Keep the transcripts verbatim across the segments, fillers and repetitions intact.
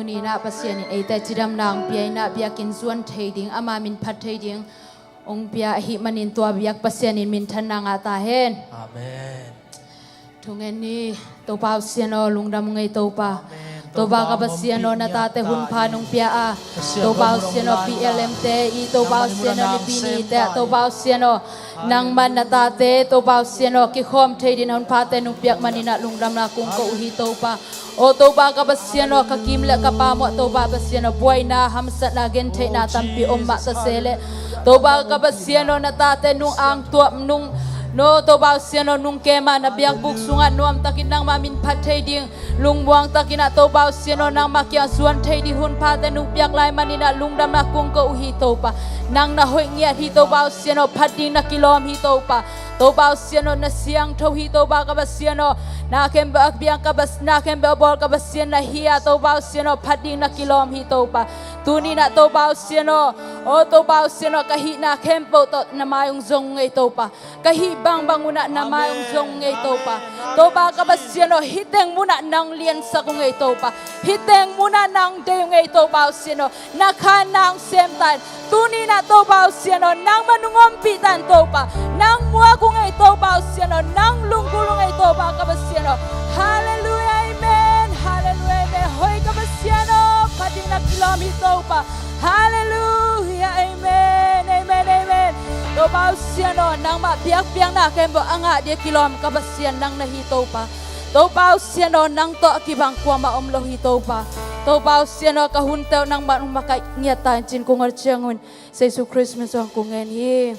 Tuni-in ah Pasian in eite cidamna hong pia-in ah biakinn zuan thei ding, ama min phat thei ding hong pia ahih manin tua biak Pasian in minthanna ngah ta hen. Amen. Thungen ni. Topa Pasian aw, lungdam ung ei Topa. Amen. Topa ka Pasian aw, na tate hun pha nong pia a, Topa Pasian aw, P L M te i, Topa Pasian aw, nipi ni te ah, Topa Pasian aw, nangman na tate, Topa Pasian aw, kikhawm thei ding hun phate nong piak manin ah lungdamna kong ko uh hi Topa. Aw Topa ka Pasian aw, ka kim le ka pam uah Topa Pasian aw, buaina, hamsatna, gentheihna tampi om mah ta se leh, Topa ka Pasian aw, na tate nung angtuah nung, no Topa Pasian aw, nung kem a, na biakbuk sungah nuamtakin nangmah min phat thei ding, lungmuang takin ah Topa Pasian aw, nangmah kiang zuan thei ding hun phate nong piak lai manin ah lungdamna kong ko uh hi Topa. Nang na hoih ngiat hi Topa Pasian aw, phat ding na kilawm hi Topa. Topa Pasian aw, na siangtho hi Topa ka Pasian aw, na khempeuh a biang ka Pas-, na khempeuh a bawl ka Pasian na hi a, Topa Pasian aw, phat ding na kilawm hi Topa. Tuni-in ah Topa Pasian aw, aw Topa Pasian aw, ka hihna khempeuh tawh na mai hong zong ung ei Topa. Ka hih bangbang un ah na mai hong zong ung ei Topa. Topa ka Pasian aw, hih teng munah nang liansak ung ei Topa. Hih teng munah nang deih ung ei Topa Pasian aw. Na khan nang sem ta in. Tuni-in ah Topa Pasian aw, nangmah nong ompih ta in Topa. Nang muak ung ei Topa Pasian aw, nang lunggulh ung ei Topa ka Pasian aw. Halleluiah, amen. Halleluiah, amen. Hoih ka Pasian aw, phat ding na kilawm hi Topa. Halleluiah, amen, amen, amen. Topa Pasian aw, nangmah biakpiakna khempeuh a ngah ding a kilawm ka Pasian nang na hi Topa. Topa Pasian aw, nang tawh a kibang kuamah om lo hi Topa. Topa Pasian aw, ka hunte uh nangmah hong makaih ngiat ta in ci-in kong nget ciangun Jesu Khrist min suang kong ngen hi.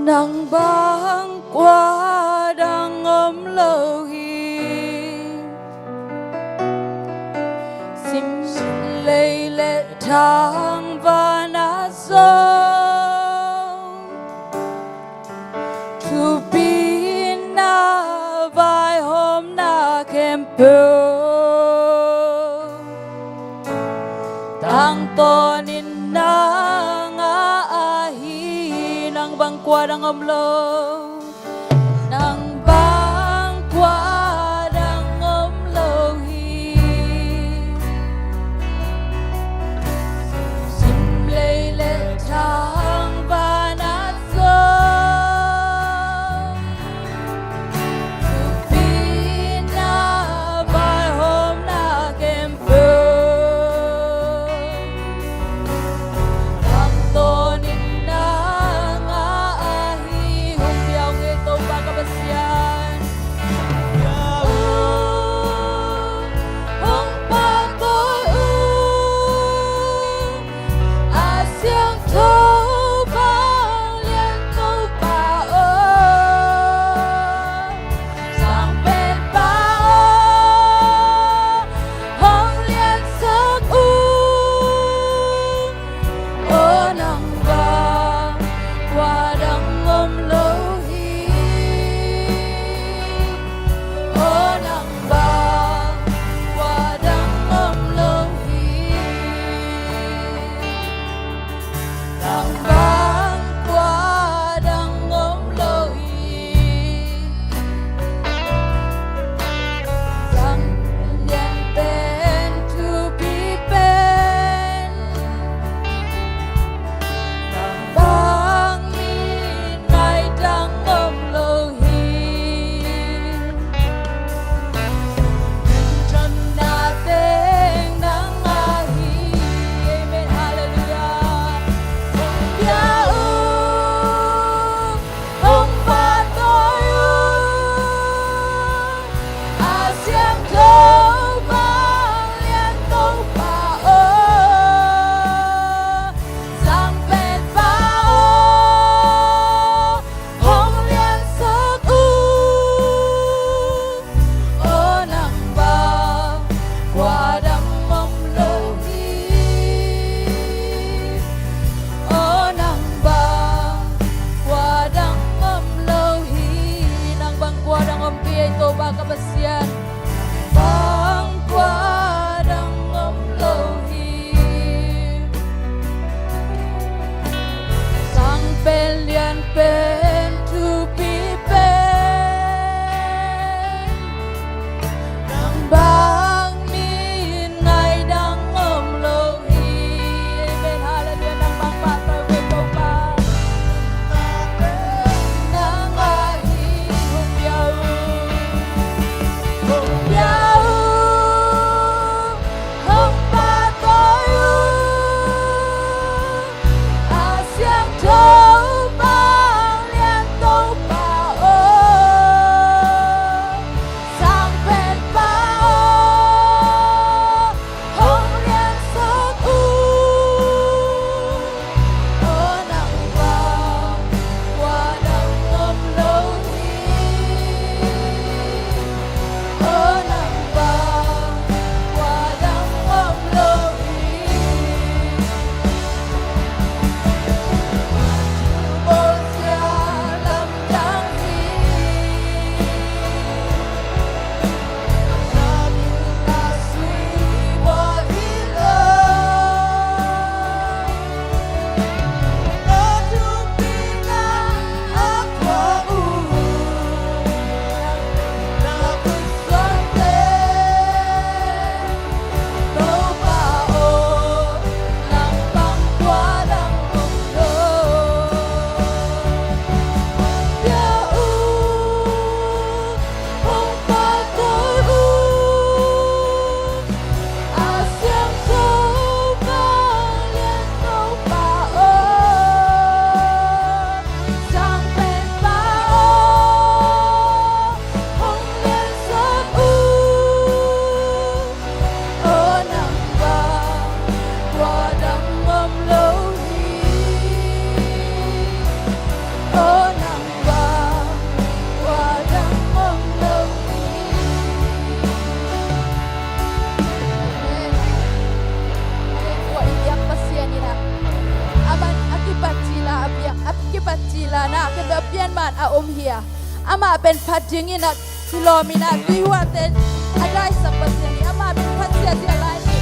Nang bang kua dang om lo hi. Sim lei le thangvana zong, thupina vaihawmna khempeuh tangtawnin nang a ahi. Nang bang kua dang om lo. Nang bang kua dang om lo hi. Sim lei le thangvana zong, thupina vaihawmna khempeuh tangtawnin nang a ahi. Hong pia Pasian man a om hi a, amah pen phat dingin a kilawm in a, tuihuante a daisak Pasian hi. Amah pen phat ziahziah lai hi.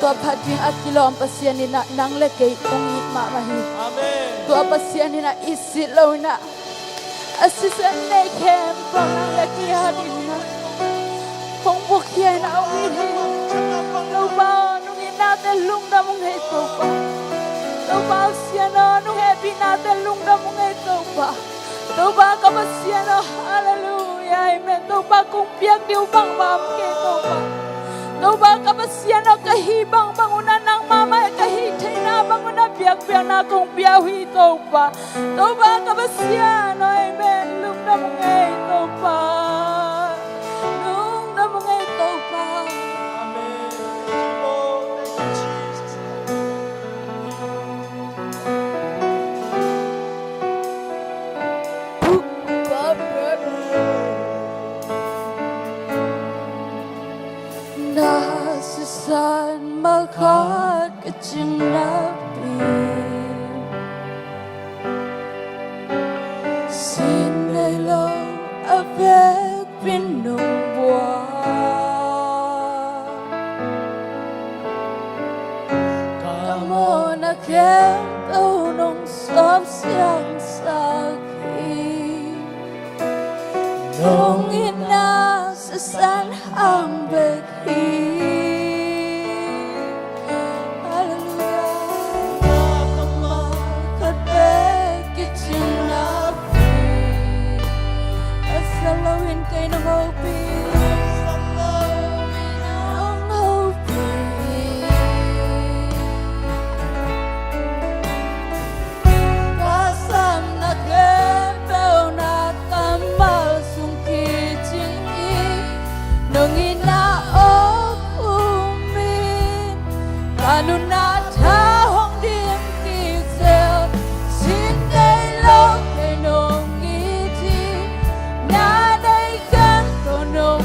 Tua phat ding a kilawm Pasian in ah nang le kei hong it mahmah hi. Amen. Tua Pasian in ah it sit lo in ah a sisan nei khempeuh nang le kei a dingin ah hong buakkhia in ah hong it hi. Topa aw, nong itnate lungdam hong ei Topa. Topa aw, Sian aw, nong hehpihnate lungdam hong ei Topa. Topa ka Pasian aw, halleluiah, amen. Topa kong piak ding uh bangbang om kei Topa. Topa ka Pasian aw, ka hih bangbang un ah nang mahmah ka hih theihna bang un ah biakpiakna kong pia uh hi Topa. Topa ka Pasian aw, amen. Lungdam hong ei Topa. Lungdam hong ei Topa. Amen. Na sisan mahmah ka cingnapi, sin nei lo a vekpi-in nong buak. Ka mawhna khempeuh nong sawpsiangsak hi. Nong itna sisan hang bek hi. Halleluiah. Nangmah khat bek i cingnapi, a sa loin kei nong hopih. Nong hopih. Ka samna khempeuh na kammal sung kicing hi. Nong itna awk um in, ka nunna tha hong dim kik zel. Sin nei lo kei nong it hi. Na nei khempeuh nong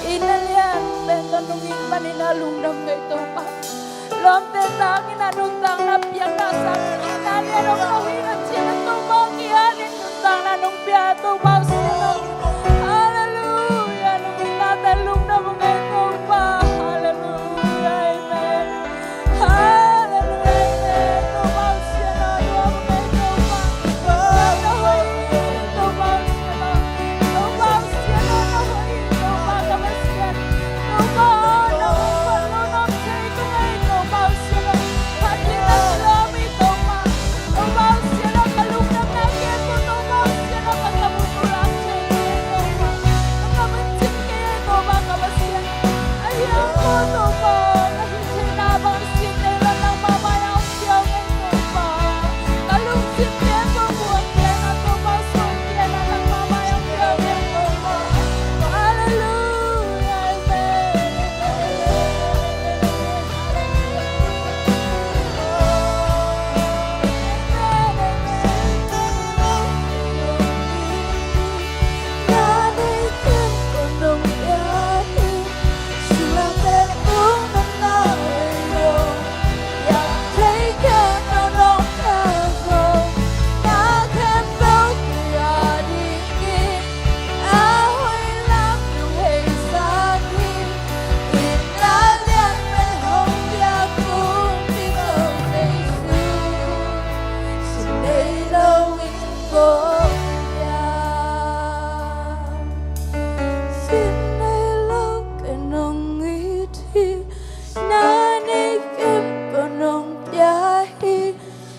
Inn a lian pen tawh nungin panin a lungdam ngei Topa. Lawmte tangin a nuntakna piakna sang inn a lian om lo hi na cih na Topa kiangin nuntakna nong pia Topa sian lo. Halleluia, nungin nate lungdam ngei Topa. Halleluia, amen.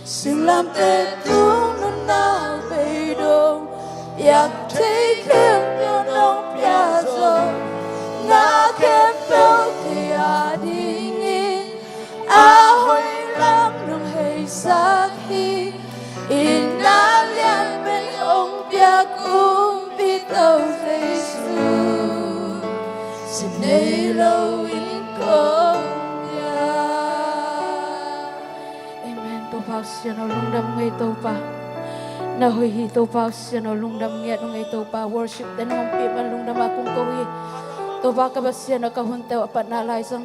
Singlamteh tung nunau bei dong, piak thei khempeuh nong pia zaw, na khempeuh kei a dingin a hoih lam nong heisak hi. Inn a lian pen hong piak kumpi to Jesu, sin nei lo in kong pia. Amen. Topa Sian aw lungdam ngei Topa. Na hoih hi Topa Sian aw lungdam ngiat ngei Topa. Worship te nong ompih man lungdam a kong ko hi. Topa ka Pasian aw ka hunte uh a patna lai zong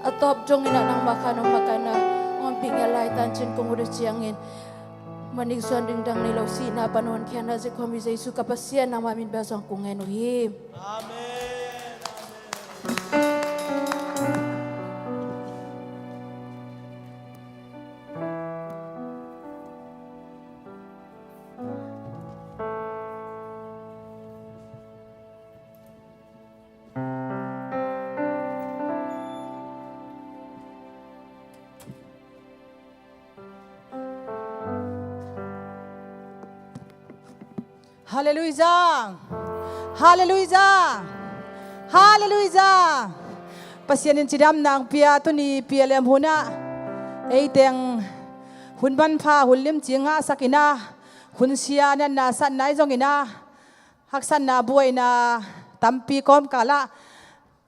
a tawp dongin ah nangmah khan hong makaihna hong ompih ngiat lai tancin kong ut uh ciangin manik suan ding dang nei lo sihna pan honkhiatna zikkhawm hi Jesu ka Pasian nangmah min bel zong kong ngen uh hi. Amen. Halleluia. Halleluia. Halleluia. Pasian in cidamna hong pia tuni P L M hunah ei teng hun manpha hun limci ngahsak in ah hun sia natna satna i zong in ah haksatna buaina tampi kawmkal ah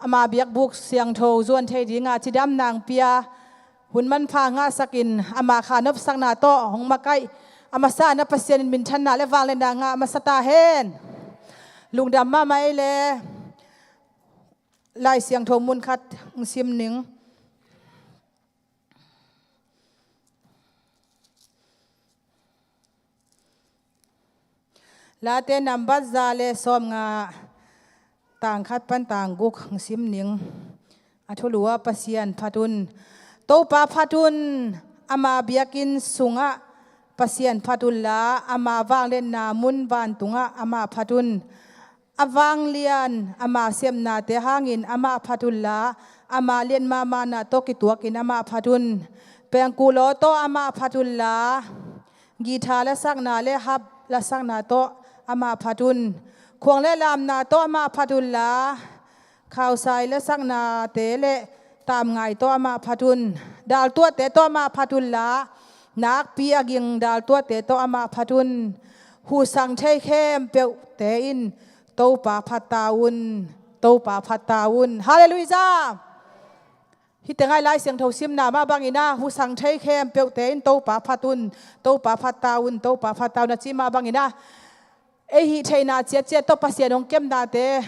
ama biakbuk siangtho zuan thei dingah cidamna hong pia hun manpha ngahsakin ama kha nopsakna tawh hong makaih a masa na Pasian in minthanna le vangliatna ngah a masa ta hen. Lungdam mahmah ei le Lai Siangtho mun khat hong sim ning. Late nambat za le sawmnga, tang khat pan tang guk hong sim ning. A thulu ah Pasian phat un. Topa phat un. Ama biakinn sungah Pasian phat unla, ama vangliatna mun vantungah amah phat un. A vanglian ama sepnate hangin amah phat unla, ama lian mahmahna tawh kituakin amah phat un. Pengkuh law tawh amah phat unla, guitar lasakna le harp lasakna tawh amah phat un. Khuang le lamna tawh amah phat unla, khausai lasaknate le tamngai tawh amah phat un. Daltuahte tawh amah phat unla, nakpi a ging daltuahte tawh amah phat un. Husang thei khempeuhte in Topa phat ta un. Topa phat ta un. Halleluia. Hih teng ah Lai Siangtho simna mah bangin ah husang thei khempeuhte in Topa phat un. Topa phat ta un. Topa phat ta un a ci mah bangin ah ei hih theihna ciatciat tawh Pasian hong kepnate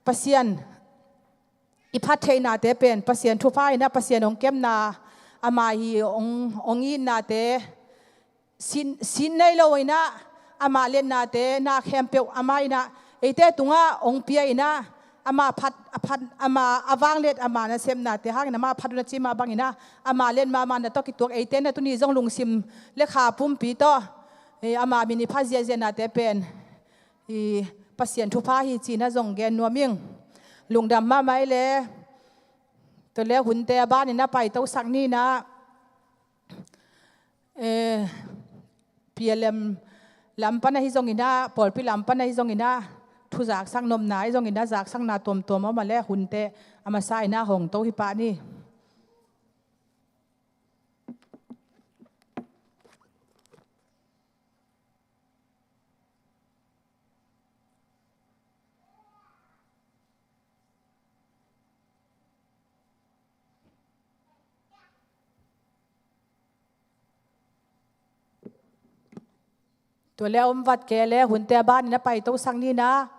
Pasian i phat theihnate pen Pasian thupha in ah, Pasian hong kemna, ama hi hong, hong itnate, sin, sin nei lo in ah, ama letnate na khempeuh ama in ah eite tungah hong pia in ah, ama phat, a phat, ama a vangliat, ama nasepnate hangin ama phat uh na ci mah bangin ah, ama let mahmah na tawh kituak eite na tuni zong lungsim le kha pumpi tawh, eh, ama min i phat ziahziahnate pen i Pasian thupha hi ci-in ah zong gen nuam ing. Lungdam mahmah ei le. Tua le hunte a banin ah paitosak ni in ah, eh, P L M lam pan ahi zongin ah, pawlpi lam pan ahi zongin ah, thu zaksak nopna ahi zongin ah, zaksakna tuamtuam a om a le hunte a masa in ah hong to hi pah ni. Tua le a om vat kei le hunte a banin ah paitosak ni in ah,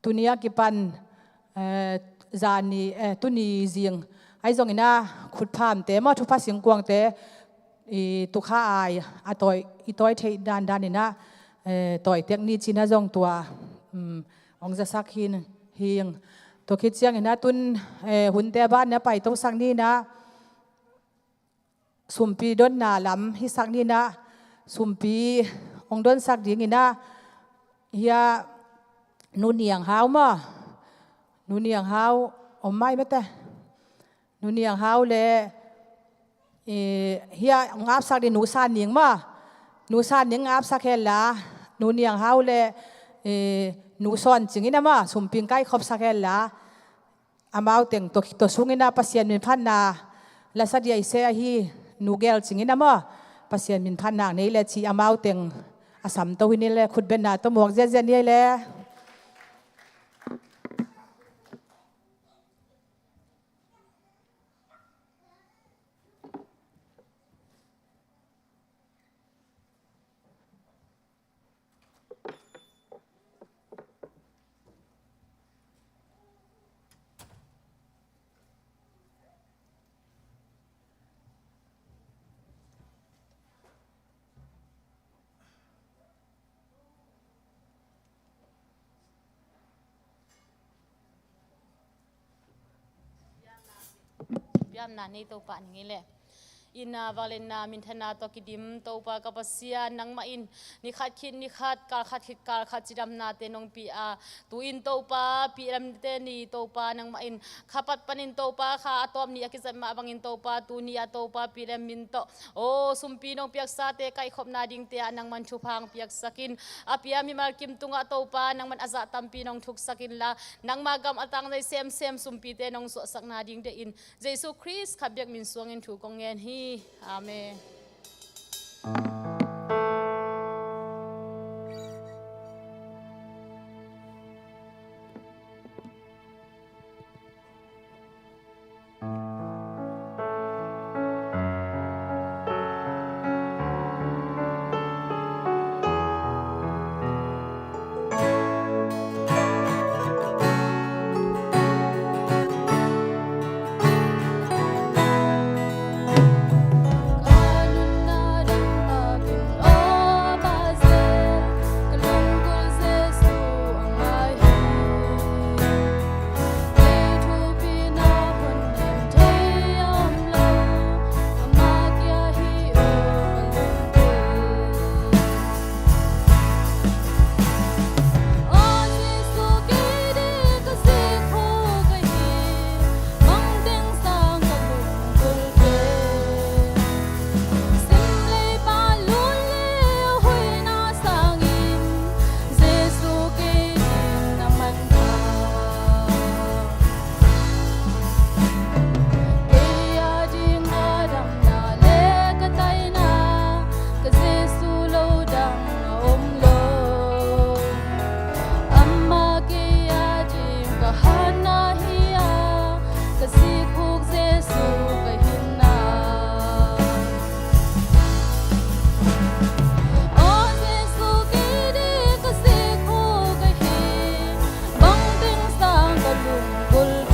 tuni a kipan, eh, zani, eh, tuni zing ahi zongin ah khutphamte maw, thupha singkuangte i tukha ai a tawi, i tawi theih dandan in ah, eh, tawi tek ni ci-in ah zong tua, um, hong zasak hi ing. Tua khit ciangin ah tun, eh, hunte a banin ah paitosak ni in ah, sumpi donna lam hisak ni in ah, sumpi hong donsak dingin ah, hia Nu Niang Hau maw, Nu Niang Hau om mai mate. Nu Niang Hau le, eh, hia hong apsak ding Nu San Ning maw, Nu San Ning apsak hen la, Nu Niang Hau le, eh, Nu Sawn Cing in ah maw, sumpi hong kaikhopsak hen la, amau teng tua, tua sungin ah Pasian min phatna la sa ding ahi se ahi, Nu Gel Cing in ah maw, Pasian min phatna nei le ci amau teng a sam to hi ni le, khutbetna tawh muak ziahziah ni ei le. Biakna nei Topa ning ei le. Inn a, vangliatna, minthanna tawh kidim Topa ka Pasian, nangmah in ni khat khit ni khat, kal khat khit kal khat cidamnate nong pia a, tu-in Topa, P L M te ni Topa, nangmah in kha pat panin Topa, kha a tawp ni a kizat mah bangin Topa, tuni a Topa, P L M min tawh, aw, sumpi nong piaksate kaikhopna dingte ah nangman thupha hong piaksak in, a pia mimal kim tungah Topa, nangman a zah tampi nong thuksak inla, nangma gam a tangzai semsem sumpite nong suahsakna ding deih in, Jesu Khrist khat bek min suangin thu kong ngen hi. Amen. Kei a ding a damna le ka taina, ka Jesu lo dang a om lo. Amah kei a ding ka hatna hi a, ka zikhuk Jesu ka hinna. Aw Jesu, kei ding ka zikhuk ka hi, bang ding sang ka lunggulh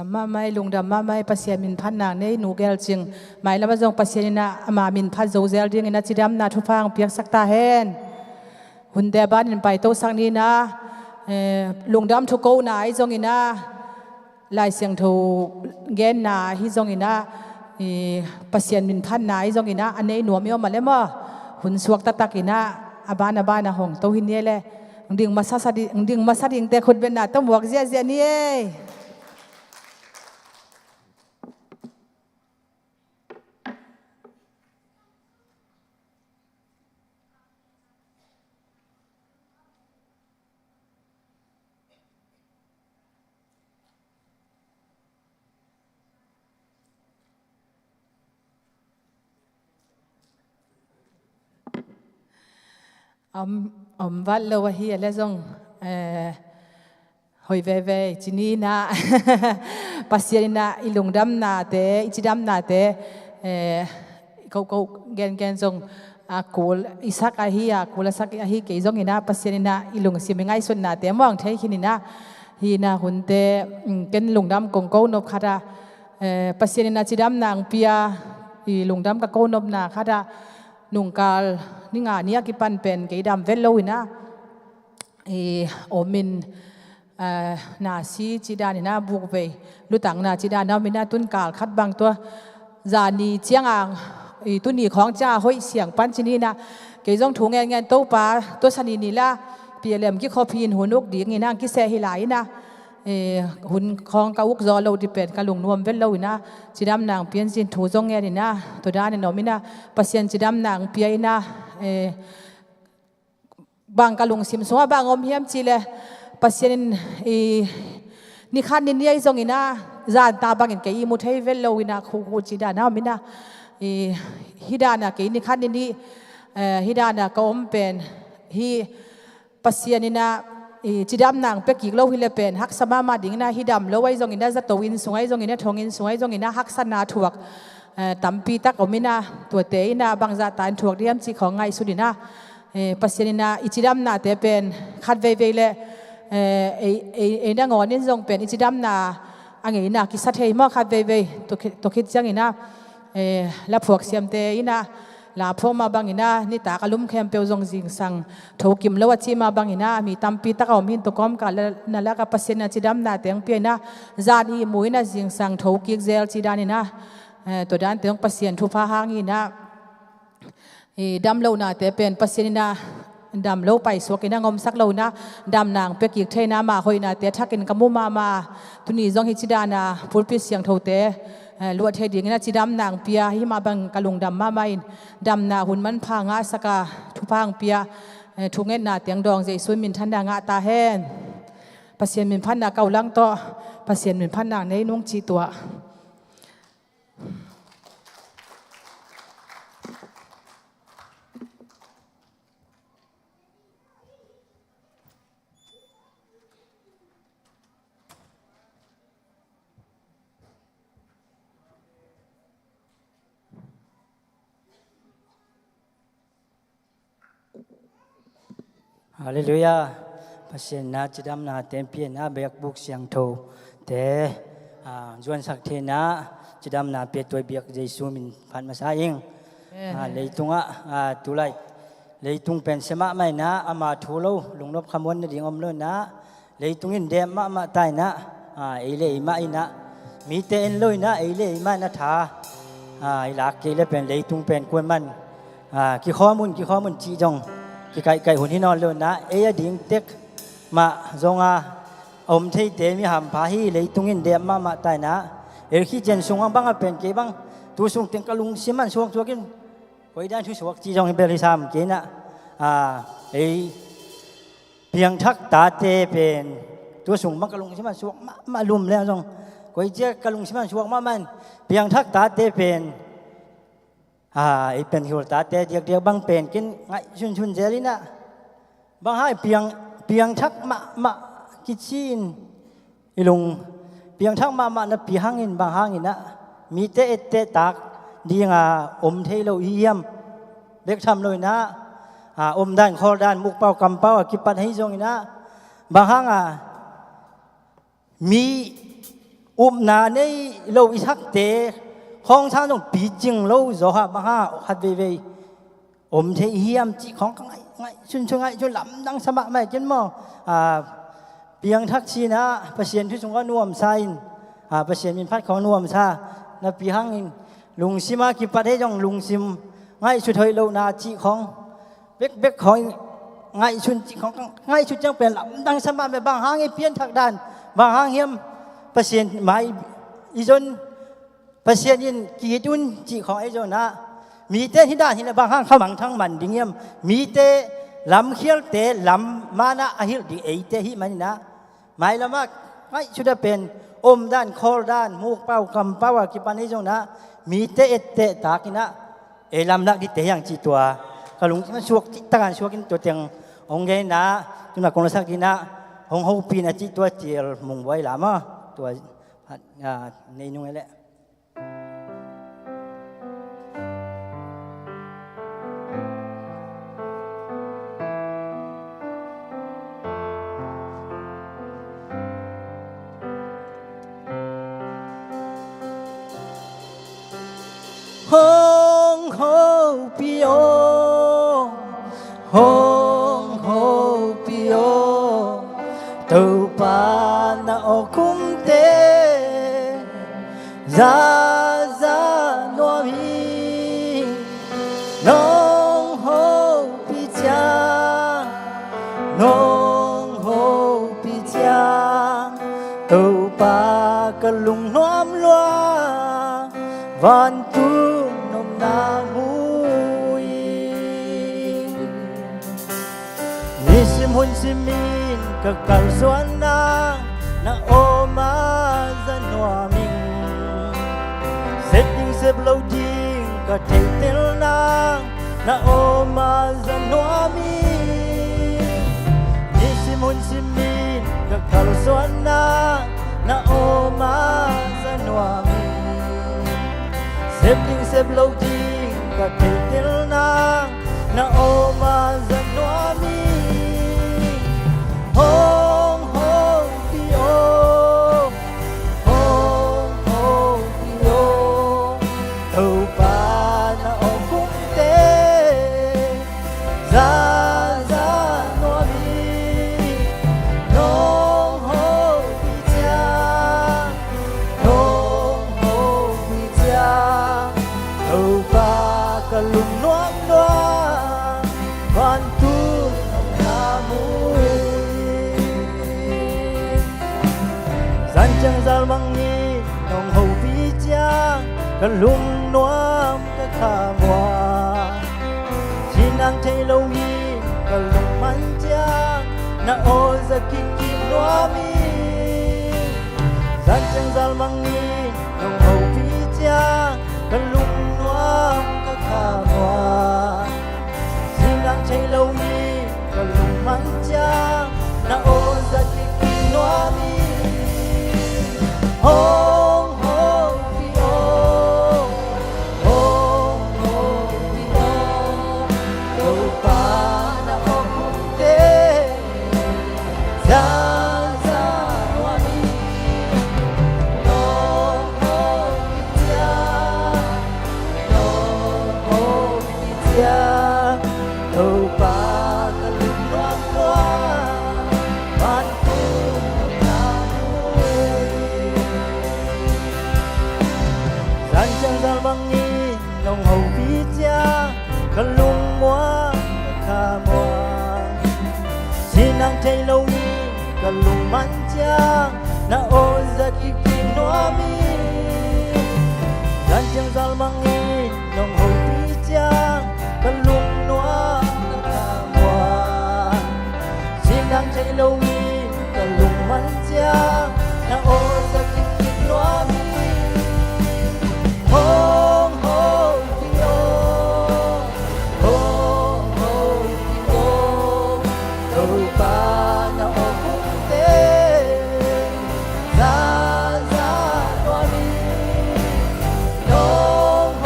Mahmah, lungdam mahmah, Pasian min phatna nei, Nu Gel Cing. Mailam ah zong Pasian in ah ama min phat zo zel dingin ah cidamna thupha hong piaksak ta hen. Hunte banin paitosak ni in ah, eh, lungdam thu kona ahi zongin ah, Lai Siangtho genna ahi zongin ah, i, Pasian min phatna ahi zongin ah, a nei nuam i om a le maw, hun suak taktak in ah, a ban a ban ah hong to hi ni e le. Ding masa sa di, ding masa dingte khutbetna tawh muak ziahziah ni ei. Om, om vat lo ahi a le zong, eh, hoih veve ci ni in ah, Pasian in ah i lungdamnate, i cidamnate, eh, ko ko gengen zong, a kul i sak ahi, a kul a sak ahi kei zongin ah, Pasian in ah i lungsim i ngaihsutnate muang thei khin in ah, hi in ah hunte, mm, ken lungdam kong ko nop khat ah, eh, Pasian in ah cidamna hong pia, i lungdam ka ko nopna khat ah, nungkal ni nga ni a kipan pen kei dam vet lo in ah, i, om in, eh, nasi ci dan in ah bukvei lutangna ci dan a om in ah, tun kal khat bang tua zani ciang a, i, tuni khawng ciang a hoih siang pan ci ni in ah, kei zong thu ngen ngen Topa, tua sani ni la P L M kikhop hi in hun uk dingin ah hong kiseh hi lai in ah, eh, hun khawng ka uk zaw lo ding pen ka lungnuam vet lo in ah, cidamna hong pian zin thu zong ngen in ah, tua dan in om in ah, Pasian cidamna hong pia in ah, eh, bang ka lungsim sungah bang om hiam cih leh, Pasian in, i, ni khat ni ni ahi zongin ah, zan ta bangin kei i mu thei vet lo in ah, khu khu ci dan a om in ah, i, hi dan a kei ni khat ni ni, eh, hi dan a ka om pen, hi Pasian in ah, i, cidamna hong pia kik lo hi le pen haksa mahmah ding in ah, hi dam lo ahi zongin ah, zato inn sung ahi zongin ah, thong inn sung ahi zongin ah, haksatna thuak, eh, tampi tak om in ah, tuate in ah bangzah ta in thuak diam cih khawng ngaihsut in ah, eh, Pasian in ah i cidamnate pen khat veivei le, eh, ei, ei, ei nangawn in zong pen i cidamna a ngeina kisa thei maw, khat veivei, tua khit, tua khit ciangin ah, eh, laphuak siamte in ah, laphuak mah bangin ah, nitak a lum khempeuh zong zingsang thokim lo a cih mah bangin ah, mi tampi tak a om hi in, tua kawmkal na lak ah Pasian in ah cidamnate hong pia in ah, zan ihmu in ah zingsang thokik zel ci dan in ah, eh, tua dante hong Pasian thupha hang in ah, i, damlohnate pen Pasian in ah dam lo paisuak in ah, ngomsak lo in ah, damna hong pia kik thei in ah, ama hoihnate thakin ka mu mahmah. Tuni zong hi ci dan a pulpit siangthote, eh, luah thei dingin ah cidamna hong pia, hi mah bang ka lungdam mahmah in, damna hun manpha ngahsak a, thupha hong pia, eh, thungetna teng dawng Jesu min thanna ngah ta hen. Pasian min phatna kau lang tawh, Pasian min phatna nei nung cih tuah. Halleluiah. Pasian in ah cidamnate hong pia in ah, biakbuk siangthote, ah, zuansak thei in ah cidamna pia tuai biak Jesu min phat masa ing. Amen. Ah, leitungah, ah, tulai leitung pen sia mahmah in ah, ama thu lo lungnop khamuan nading om lo in ah, leitung in dep mahmah ta in ah, ah, ei le ei mah in ah, mite en lo in ah, ei le ei mah in ah tha, ah, i lak kei le pen leitung pen kuaman, ah, kikhawm un, kikhawm un cih zong kikaihkaih hun hi nawn lo in ah, ei a ding tek mah zong a om theite mi hampha hi. Leitung in dep mahmah ta in ah, el khit ciang sung bang a pen kei bang tu sung teng ka lungsim ah suaksuak in, koi dan thu suak cih zong hi bel hi sam kei in ah, ah, ei piangthak tate pen tua sung bang ka lungsim ah suak mahmah lum leng zong, koi ciang ka lungsim ah suak mahmah in, piangthak tate pen, ah, ei pen hi ul tate diakdiak bang pen ken ngaih sunsun zel in ah, bang hang piang, piangthak mahmah kici in, i lung piangthak mahmah napi hangin bang hangin ah mite etteh tak dinga om thei lo i hiam? Bek tham lo in ah, ah, omdan khawldan mukpau kampau a kipat hi zongin ah, bang hanga mi upna nei lo i sakte khawng sang zong picing lo zaw ha, bang hang khat veivei om thei hiam cih khawng ka ngaih, ngaihsun, sun ngaihsun lamdang sa mahmah ken maw. A, piangthak sinah Pasian thu sungah nuamsa in, a, Pasian min phat khawng nuamsa napi hangin lungsim a kipat hei zong lungsim ngaihsut hoih lohna cih khawng bekbek khawng ngaihsun cih khawng ngaihsut ciang pen lamdang sa mahmah. Bang hang i pianthak dan, bang hang hiam Pasian mai i zon, Pasian in ki-it un cih khawng ei zonah mite hih dan hi leh bang hang khamangthang man ding hiam? Mite lamkhialte lam manah a hilh ding eite hih maninah mailamah ngaihsut a pen omdan, khawldan, mukpau kampau a kipan ei zonah mite etteh takinah ei lamlak dite hiang cih tua ka lungsim suak cihtakan suakin tua teng hong geinah tunah kong lasak dinah hong hopihna cih tua Cial Mung Buai lam a tua, a, nei nung ei leh. Hong hopih aw, hong hopih aw, Topa na awkhumte zaza nuam hi. Nong hopih ciang, nong hopih ciang, Topa ka lungnuam lua, vantung nopna mu hi. Nisim hun simin ka kalsuanna na awm a za nuam ing. Sep ding sep lo ding ka theihtelna na awm a za nuam ing. Nisim hun simin ka kalsuanna na awm a za nuam ing. Sep ding sep lo ding ka theihtelna na awm a za nuam ing. Hong hopih aw, hong hopih aw, Topa na awkhumte zaza nuam hi. Nong hopih ciang, nong hopih ciang, Topa ka lungnuam lua, vantung nopna mu hi. Zan ciang zalmang in nong hopih ciang ka lungnuam ka khamuang. Sinnang thei lo in ka lungman ciang na aw za kik nuam hi. Zan ciang zalmang in nong hopih ciang ka lungnuam ka khamuang. Sinnang thei lo in ka lungman ciang na aw za kik nuam hi. Hong hopih aw, hong hopih aw, Topa na awkhumte zaza nuam hi. Nong hopih ciang, nong hopih ciang, Topa ka lungnuam lua, vantung nopna mu hi. Zan ciang zalmang in nong hopih ciang ka lungmuang ka khamuang. Sinnang thei lo in ka lungman ciang na aw za kik nuam hi. Zan ciang zalmang in nong hopih ciang ka lungnuam ka khamuang. Sinnang thei lo in ka lungman ciang na aw za kik nuam hi. Hong hopih aw, hong hopih aw, Topa na awkhumte zaza nuam hi. Nong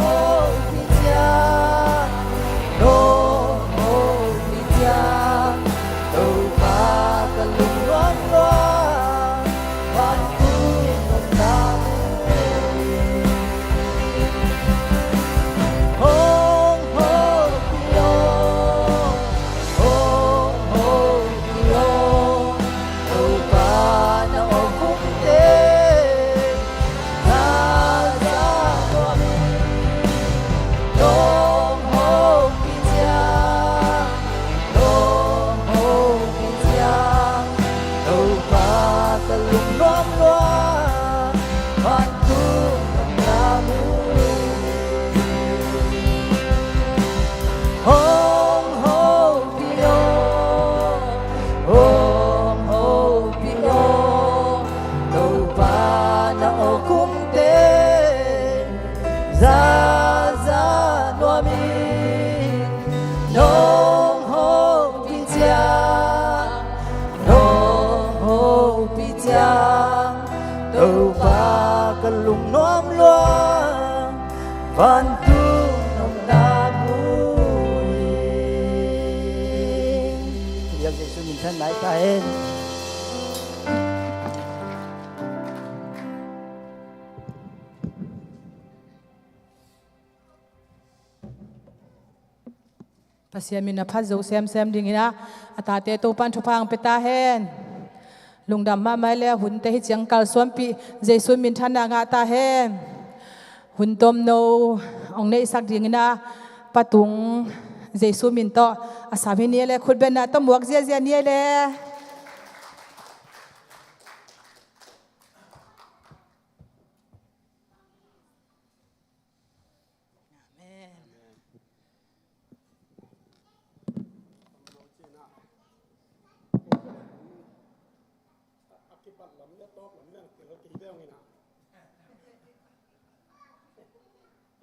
Zaza nuam in nong hopih ciang, nong hopih ciang, Topa ka lungnuam lua, vantung nong na mu in. Biak Jesu min than nai ta hen. Pasian min a phat zo semsem dingin ah, a tate Topan thupha ang pia ta hen. Lungdam mahmah le, a hunte hi ciang kalsuanpih Jesu min thanna ngah ta hen. Hun tomno hong neihsak dingin ah, patung Jesu min tawh a sam hi ni le, khutbetna tawh muak ziazia ni le. Amen. A kipat lam le a tawp lam le ang tel kei beng ina.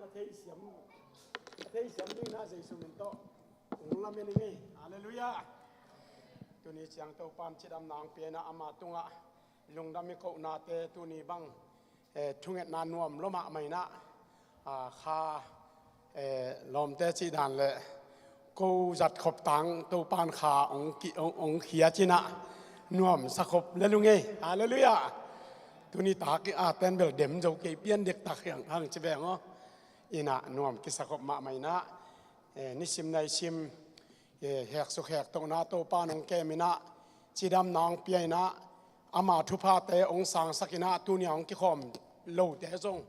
A theisiam, a theisiam ding ina Jesu min tawh ung lamen ing ei. Halleluiah. Tuni ciang Topan cidamna ang pia ina, ama tungah lungdam i kohnate tuni bang, eh, thungetna nuam lo mahmah ina, ah, kha, eh, lawmte cih dan le ko zat khop tang Topan kha ong ki, ong, ong khia cina nuam sa khop le lung ei. Halleluiah. Tuni tak i a ten bel dem zo kei pian dek tak hiang hang ci beng aw. Ina nuam kisa khop mahmah ina, eh, nisim naisim, eh, heksuk hektohna Topa nong kem ina, cidamna ong pia ina, ama thuphate ong sangsak ina, tuni a ong kikhawm lote zong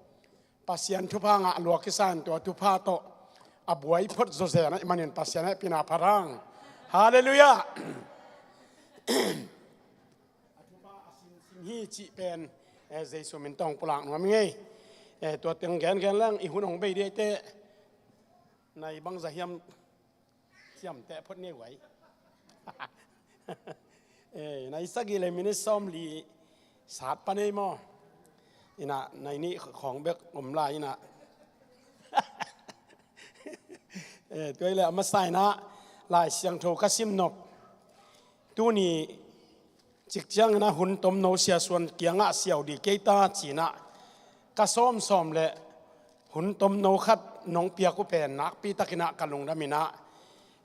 Pasian thupha ngah lua kisa in, tua thupha tawh a buai phot zawzen ahih manin Pasian hehpihna phat hang. Halleluiah. A thupha a simsim hi cih pen, eh, Jesu min tawh pulak nuam ing ei. Eh, tua teng gengen leng i hun hong bei dih ei teh. Nai bangza hiam, siamteh phot ni uai. Eh, nai sagih le minit sawmli sat pan ei maw. Ina nai nih khawng bek om lai ina. Eh, tua i le a masa ina Lai Siangtho ka sim nop. Tuni cik ciangin a hun tomno siasuan kiangah siau dih kei ta cina ka sawmsawm le hun tomno khat nong piak uh pen nakpi takin ah ka lungdam ina,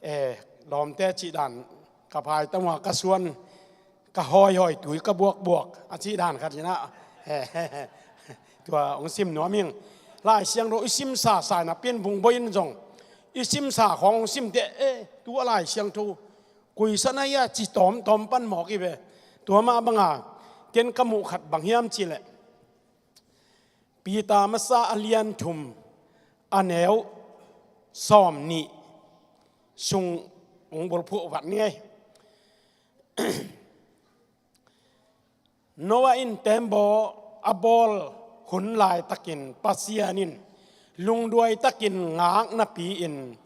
eh, lawmte cih dan ka phai tam uh a ka suan, ka hawihawi tui ka buakbuak a cih dan khat ina, eh, tua hong sim nuam ing. Lai Siangtho i simsa sa ina pin bung boi in zong i simsa khawng hong sim teh, eh, tua Lai Siangtho kuisa na ia ci tawmtawm pan mawk i ve. Tua mah banga ken ka muh khat bang hiam cih leh Peter masa a lian thum a neu sawm nih sung hong bulphuh vat ni ei. Noah in tembaw a bawl hun laitakin Pasian in lungduai takin ngak napi-in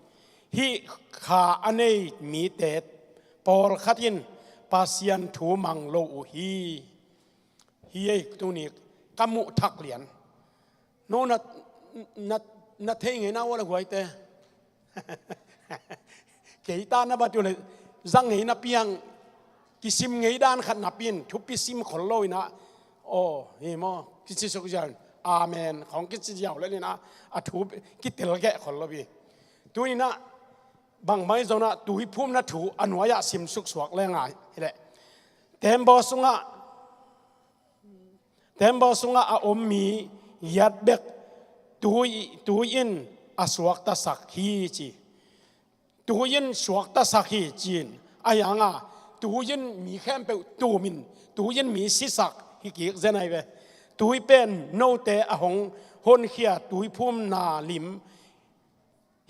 hih kha a nei mite pawlkhat in Pasian thu mang lo uh hi. Hi ei tuni ka muh thak lian. No na, na, na thei ngei na uh a la huaite. Kei ta na bat uh le zang ngei na piang kisim ngei dan khat na pin thupi sim khol lo ina. Aw, hi maw, kici suk ziau in. Amen. Khawng kici ziau le ina a thu kitel geh khol lo bi. Tu ina bangmai zong na tuiphumna thu a nuai-ah sim suksuak le ngai hi leh. Tembaw sungah Tembaw sungah a om mi giat bek tui, tui in a suaktasak hi ci. Tui in suaktasak hi ci-in a hianga tui in mi khempeuh tumin tui in mi sisak hi kik zen ahi ve. Tui pen note a hong honkhia tuiphumna lim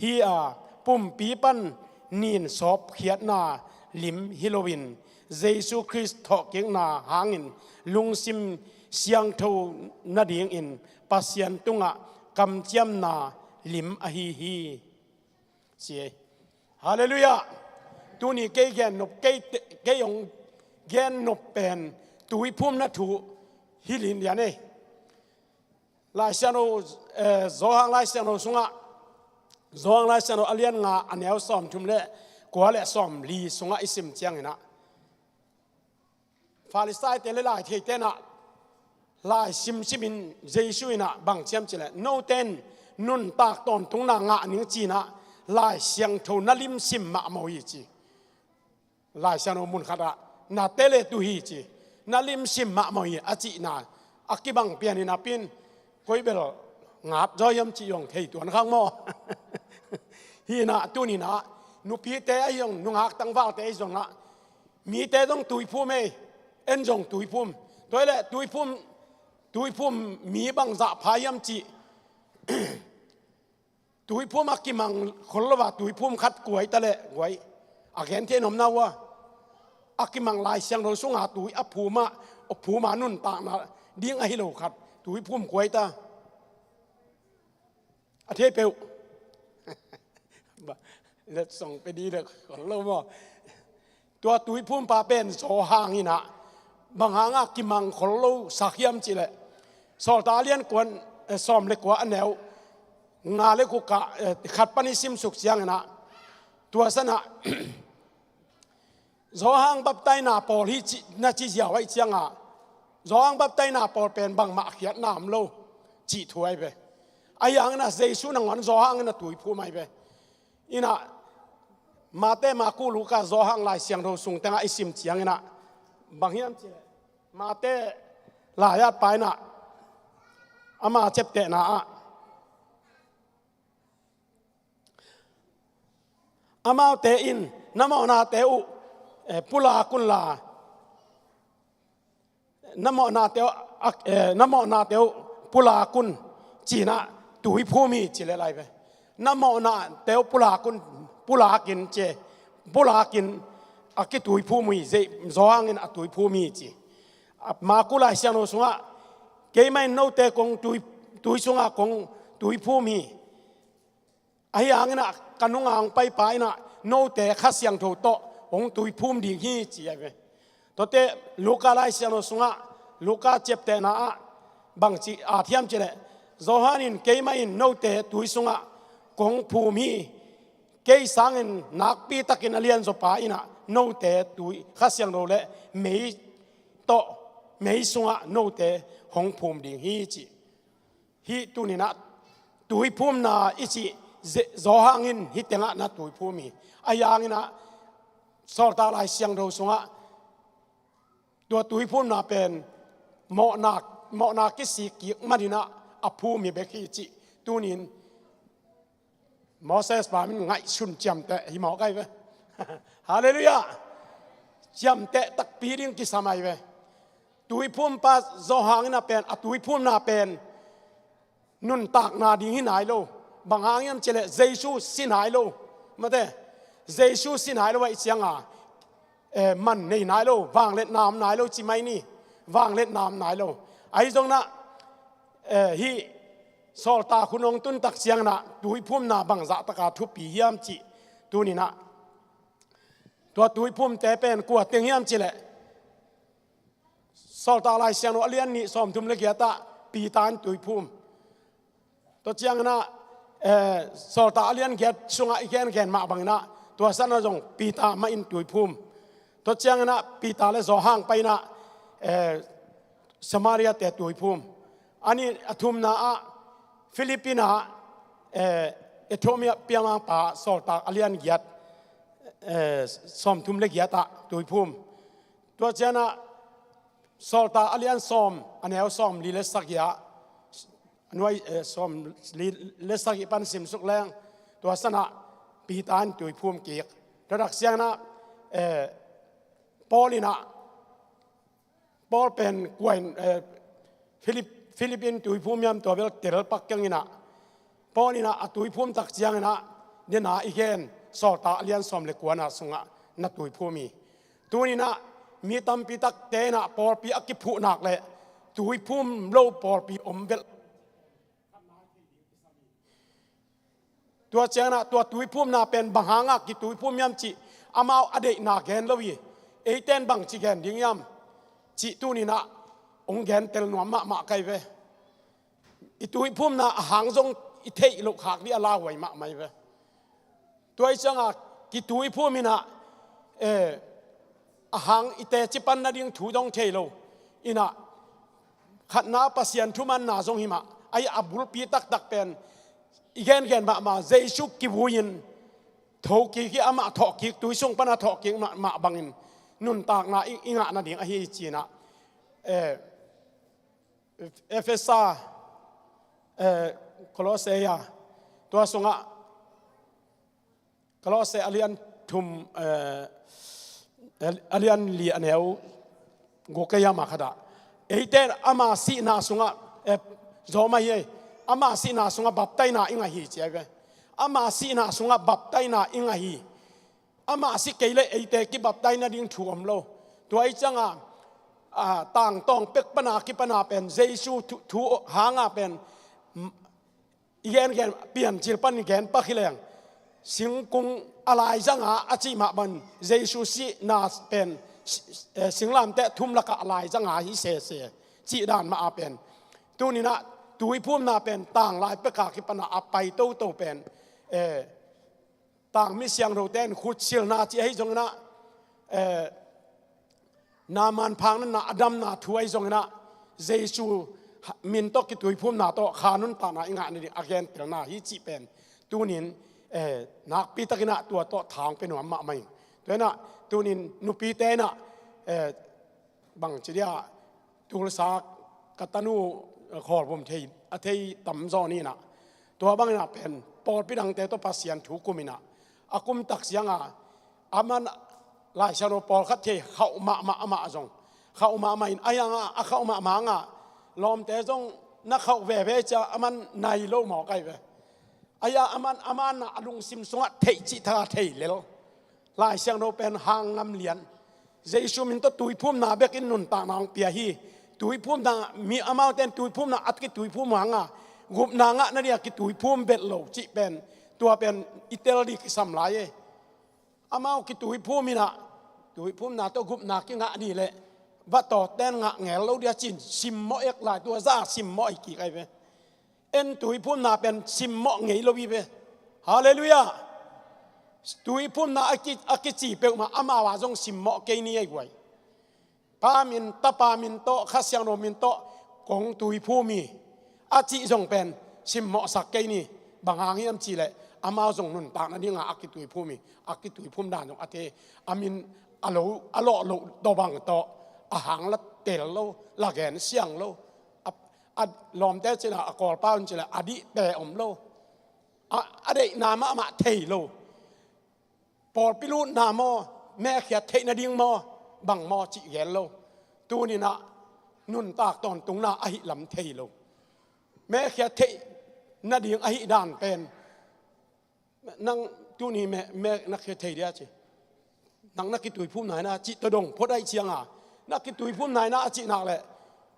hi a, pumpi pan nin sawpkhiatna lim hi loin Jesu Khrist thawhkikna hangin lungsim siangtho nadingin Pasian tungah kamciamna lim ahi hi. Ci ei. Halleluiah. Tuni kei gennop, kei, kei hong gennop pen tuiphumna thu hi lin lian ei. Laisiangtho, eh, Johan Laisiangtho sungah, Johan Laisiangtho a lian nga a neu sawmthum le kua le sawmli sungah i sim cianginah, Farisaite le laitheite inah lai simsimin Jesu inah bang ciam cileh, note in nuntak tawntungna ngah ning cinah Laisiangtho na limsim mahmah uh hi ci. Laisiangtho mun khatah, na tele tu hi ci, na limsim mahmah hi a cihna a kibang pian hi napi in, koi bel ngat zaw hiam cih zong thei tuan khang maw? Hi inah tuninah nupite ahi zong, nungak tangvalte ahi zongah mite zong tuiphum ei, en zong tuiphum. Tua hileh tuiphum, tuiphum mi bangzah pha hiam cih, tuiphum a kimang khol lo a tuiphum khat kuai ta leh guai, a gen thei nopna uh a, a kimang Laisiangtho sunga tui a phum a, a phum a nuntakna ding ahi lo khat tuiphum kuai ta. A thei peuh. Ba, letsong pe di le khol lo maw? Tua tuiphumpa pen Johan inah bang hangah kimang khol lo sak hiam cileh, Sawltak a lian kuan, eh, sawm le kua a neu nga le guk ah, eh, khat pan i simsuk cianginah, tua sanah Johan baptaina pawl hi ci, na ci ziau ahih cianga, Johan baptaina pawl pen bangmah khiatna om lo cih thu ahi ve. Ahi hanginah Jesu nangawn Johan inah tuiphum ahi ve. Inah Mate, Maku, Luka, Johan Laisiangtho sung tengah i sim cianginah bang hiam cileh, Mate lai-at pa inah ama ciaptehna ah, amaute in na mawhnate uh, eh, pulak unla, na mawhnate uh, ak-, eh, na mawhnate uh pulak un cinah tuiphum hi ci le lai ve. Na mawhnate uh pulak un, pulakin ci, pulakin a kituiphum uh hi, zei, Johan in a tuiphum hi ci. A, Maku Laisiangtho sungah, keimah in note kong tui, tui sungah kong tuiphum hi. Ahi hanginah ka nunga hong paipa inah note Kha Siangtho tawh hong tuiphum ding hi ci ahi ve. Tuate Luka Laisiangtho sungah, Luka ciaptehna ah bangci at hiam cileh, Johan in, keimah in note tui sungah kong phum hi, kei sangin nakpitakin a lianzawpa inah note tui Kha Siangtho le mei tawh, mei sungah note hong phum ding hi ci. Hih tuninah tuiphumna i cih ze-, Johan in hih tengah na tuiphum hi. Ahi hanginah Sawltak Laisiangtho sungah tua tuiphumna pen mawhna, mawhna kisik kik maninah a phum hi bek hi cih tunin Moses pa min ngaihsun ciamteh hi mawk ahi ve. Halleluiah. Ciamteh takpi ding kisam ahi ve. Tuiphumpa Johan inah pen, a tuiphumna pen nuntakna ding hi nai lo. Bang hang hiam cileh Jesu si nai lo. Mate, Jesu si nai lo ahih cianga, eh, man nei nai lo, vangliatna om nai lo ci mai ni. Vangliatna om nai lo. Ahi zonginah, eh, hih Sawltak hun hong tun tak cianginah tuiphumna bangzah taka thupi hiam cih tuninah, tua tuiphumte pen kua teng hiam cileh, Sawltak Laisiangtho a lian nih sawmthum le giatah Peter in tuiphum. Tua cianginah, eh, Sawltak a lian giat sungah i gengen mah banginah tua sanah zong Peter mah in tuiphum. Tua cianginah Peter le Johan pai inah, eh, Samaria-te tuiphum. A nih, a thumna ah Philip inah, eh, Ethiopia mangpa Sawltak a lian giat, eh, sawmthum le giatah tuiphum. Tua cianah Sawltak a lian sawm, a neu sawmli le sagih ah, a nuai, eh, sawmli le sagih pan simsuk leng, tua sanah Peter in tuiphum kik. Tua dak cianginah, eh, Paul inah, Paul pen kua in, eh, Philip, Philip in tuiphum hiam, tua bel tel pak kenginah, Paul inah a tuiphum tak cianginah, dena i gen Sawltak a lian sawm le kuana sungah na tuiphum hi. Tuninah mi tampi takte inah pawlpi a kiphuhnak le tuiphum lo pawlpi om velh. Tua cianginah tua tuiphumna pen bang hangah kituiphum hiam cih amau a deihna gen lo hi. Eite in bangci gen ding hiam cih tuninah hong gentel nuam mahmah ka hi ve. i tuiphumna a hang zong i theih loh khak dih a lauhuai mahmah hi ve. Tua hi cianga kituiphum inah, eh, a hang i teci pan nading thu zong thei lo. Inah khatna Pasian thumanna zong hi mah. Ahi a bulpi taktak pen i gengen mahmah Jesu kivui in thokik hi, amah thawhkik, tui sung pana thawhkik mah, mah bangin nuntakna i, i ngah nading ahi cinah, eh, Efesa, eh, Kolose a, tua sungah Kolose a lian thum, eh, a lian li a neu guk a yama khatah, eite ama sihna sungah, eh, zawm ahi ei, ama sihna sungah baptaina i ngah hi ci ahi ve. Ama sihna sungah baptaina i ngah hi. Amah si kei leh eite kibaptaina ding thu om lo. Tua hi cianga, a, tangtawng pek pana kipana pen Jesu thu, thu hanga pen, m-, i gengen Piancil pan i gen pak hi leng, singkung a laizanga a cih mah bang Jesu sihna pen, si-, eh, singlamteh thum lakah a laizanga hi sese cih dan mah a pen, tuninah tuiphumna pen tanglai peka kipana a pai toto pen, eh, tangmi siangthote in khutsilna cih ahi zonginah, eh, Naaman phaknatna a damna thu ahi zonginah, Jesu min tawh kituiphumna tawh kha nuntakna i ngah nading a gentelna hi cih pen tunin, eh, nakpitakinah tua tawh thang pe nuam mahmah hi. Tua inah tunin nupite inah, eh, bangci dia tulsa ka tanu, eh, Khawlbum thei, a thei tamzaw ninah, tua banginah pen pawlpi dangte tawh Pasian thu kuminah a kum tak sianga aman Laisiangtho pawlkhat thei khauh mahmah, amah zong khauh mahmah in, a yanga a khauh mahmah anga lawmte zong na khauh veve cia aman nai lo mawk ahi ve. Ahi a aman, aman a lungsim sungah theih cih thanga thei lel. Laisiangtho pen hang ngam lian. Jesu min tawh tuiphumna bekin nuntakna hong pia hi. Tuiphumna, mi amaute in tuiphumna a kituiphum hanga gupna ngah nadinga kituiphum belh lo cih pen, tua pen i tel dih kisam lai e. Amau kituiphum inah, tuiphumna tawh gupna kingah ni leh vatawten ngah ngel lo dia cin simmawh ek lai, tua za simmawh ahi kik ahi ve. En tuiphumna pen simmawh ngei lo hi ve. Halleluiah. Tuiphumna a ki, a kici peuhmah amau a zong simmawh kei ni ahi guai. Pa min, Tapa min tawh, Kha Siangtho min tawh kong tuiphum hi a cih zong pen simmawhsak kei ni. Bang hang hiam cihleh amau zong nuntak nadinga a kituiphum hi. A kituiphum dan zong a thei, a min a lo, a lawh loh tawh bang tawh a hang la tel lo, la gen siang lo. A, a lawmte cinah a kawlpa un cihleh a dihte om lo. A, a deihna mahmah thei lo. Pawlpi lutna maw, mekhiat theih nading maw, bang maw cih gen lo. Tuninah nuntak tawntungna ahi lam thei lo. Mekhiat theih nading ahi dan pen, nang tuni me, me na khia thei dia ci. Nang na kituiphum naina cih tawh dong phot ahi cianga, na kituiphum naina a cih nak leh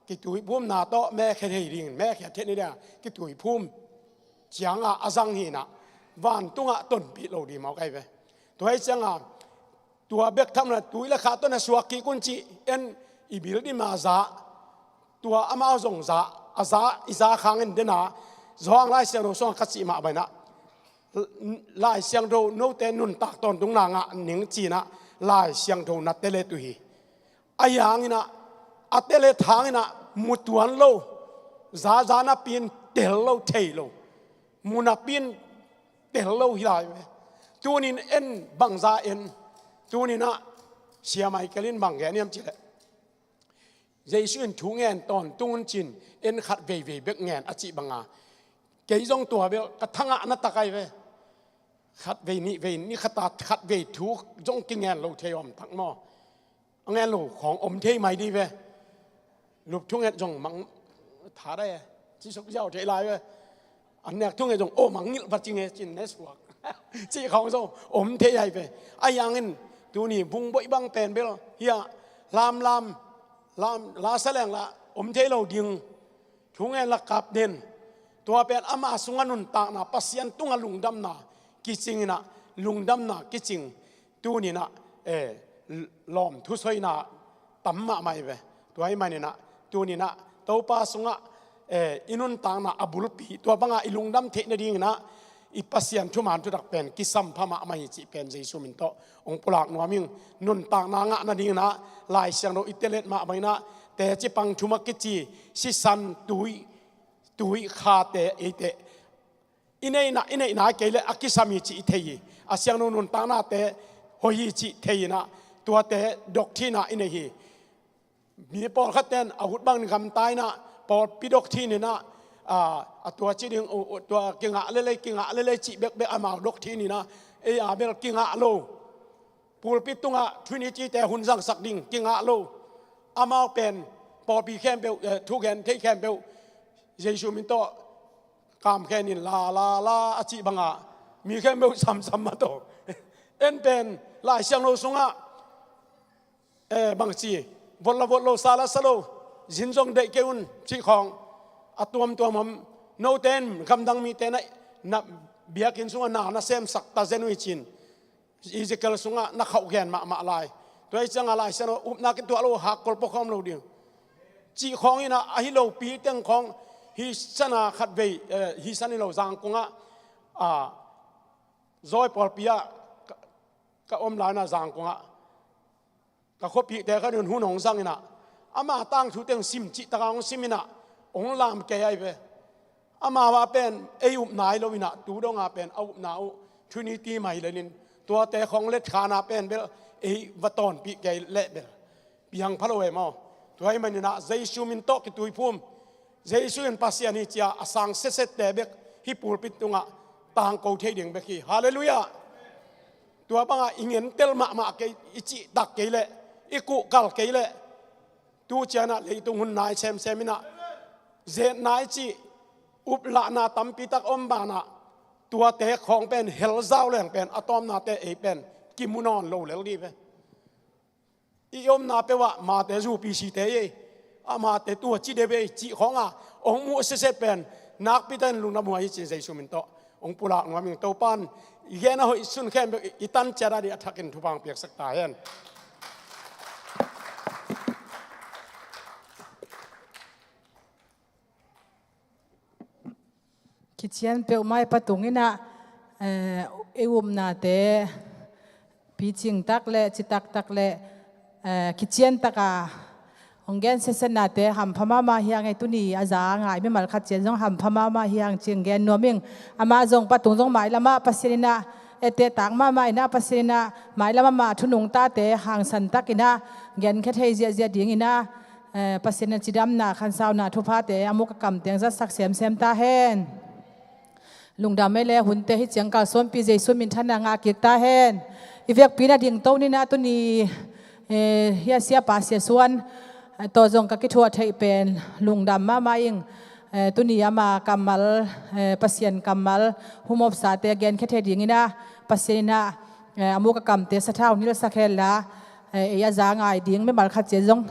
kituiphumna tawh mekhiat thei ding, mekhiat theih nadinga kituiphum cianga a zang hinah vantungah tonpih lo ding mawk ahi ve. Tua hi cianga tua bek thamna tui le kha tawh na suak kik un cih en i bil dima za, tua amau zong za, a za, i za khangin dena, zawhang Lai Siangtho suang ka cih mah bainah, Lai Siangtho note nuntak tawntungna ngah ning cinah Lai Siangtho na telet uh hi. Ahi hanginah a telet hanginah mu tuan lo, zaza napi in tel lo, thei lo, mu napi in tel lo hi lai ve. Tunin en bangza en, tuninah Sia Michael in bang gen hiam cihleh, Jesu in thu ngen tawntung un cin, en khat veivei bek ngen a cih banga, kei zong tua bel ka thangah na tak ahi ve. Khat vei nih vei ni khata khat vei thu zong kingen lo thei om tak maw? A ngen lo khawng om thei mai dih ve. Lup thunget zong mang tha dai e. Cisuk ziau thei lai ve. An nek thunget zong, oh, mangngilh va ci nge cin ne suak. Cih khawng zong om thei ahi ve. Ahi hangin tuni vungboih bang pen bel hia lamlam, lam, la sa leng la om thei lo ding. Thungen la kap den. Tua pen ama sunga nuntakna, Pasian tunga lungdamna kicing inah, lungdamna kicing. Tuninah, eh, lawm thusoina tam mahmah hi ve. Tua hi maninah, tuninah Topa sungah eh, i nuntakna a bulpi, tua banga i lungdam theih nadinginah i Pasian thuman thutak pen kisam pha mahmah hi cih pen Jesu min tawh hong pulak nuam ing. Nuntakna ngah nadinginah Lai Siangtho i telet mahmah inah teci pang thum a kici sisan tui, tui khate eite i neihna, i neihna kei le a kisam hi cih i thei hi. A siangtho nuntaknate hoih hi cih thei inah tuate doctrine i nei hi. Mi pawlkhat ten a ut bang gamta inah pawlpi doctrine inah, a, a tua ci ding, u, u, tua kingah lelei, kingah lelei cih bekbek amau doctrine inah, ei a bel kingah lo. Pulpit tungah Trinity te hun zangsak ding kingah lo. Amau pen pawlpi khempeuh, eh, thugen thei khempeuh Jesu min tawh kamkhen in la la la a cih banga mi khempeuh samsam mah tawh. En pen Lai Siangtho sungah, eh, bangci, vot la vot lo, sa la sa lo, zin zong deih kei un cih khawng a tuamtuam om. Note in gamdang mite na, na biakinn sungah na, na semsak ta zen uh hi cin Ezekiel sungah na khauh gen mahmah lai. Tua hi ciangah Lai Siangtho upna kituah lo, hakkol pawkhawm lo ding cih khawng inah ahi lopi teng khawng hi sana khatvei, eh, hi san hi lo Zangkongah, ah, Zawi pawlpi ah ka, ka om lai inah Zangkongah ka khuapihte khat in hun hong zang inah ama tangthu teng sim cih takah hong sim inah hong lam kei ahi ve. Amau a pen ei upna hi lo inah tu dongah pen a upna uh Trinity mah hi lelin tuate khawng let khana pen bel ei va tawnpih kei leh bel piang pha lo e maw? Tua hi maninah Jesu min tawh kituiphum. Jesu in Pasian hi cia a sang sesette bek hih pulpit tungah tangko thei ding bek hi. Halleluiah. Tua bangah i ngentel mahmah kei, i cihtak kei leh, i kuhkal kei leh, tu cianah leitung hun nai semsem inah zetna i cih uplahna tampitak om banah tuate khawng pen hel zau leng pen a tawmnate ei pen kimu nawn lo lel dih ve. I omna peuhah mate zupicite ei, amate tua ci deuh ei cih khawnga hong muh seset pen nakpitakin lungdam huai hi cin Jesu min tawh hong pulak nuam ing. Topan i gen a hoih sun khempeuh i tan ciat a dih a thakin thupha hong piaksak ta hen. Kician peuhmah i patung inah, eh, i upnate picing tak le citak tak le, eh, kician taka hong gen sesennate hampha mahmah hiang ei. Tuni a za a ngai mimal khat cian zong hampha mahmah hiang cing gen nuam ing. Amah zong patung zong mailamah Pasian inah ette tak mahmah inah Pasian inah mailam amah thunungtate hangsan tak inah genkhia thei ziahziah ding inah, eh, Pasian a cidamna khansauna thuphate a muk a kamteng zatsak semsem ta hen. Lungdam ei le hunte hi ciang kalsuanpi Jesu minthanna ngah kik ta hen. I vekpi na dingto ninah tuni, eh, hia siapa siasuan, eh, tawh zong ka kithuah theih pen lungdam mahmah ing. Eh, tuni ama kammal, eh, Pasian kammal humopsate genkhia thei ding inah Pasian inah, eh, a muk a kamte sathau nilsak henla, eh, ei a za ngai ding mimal khat cian zong,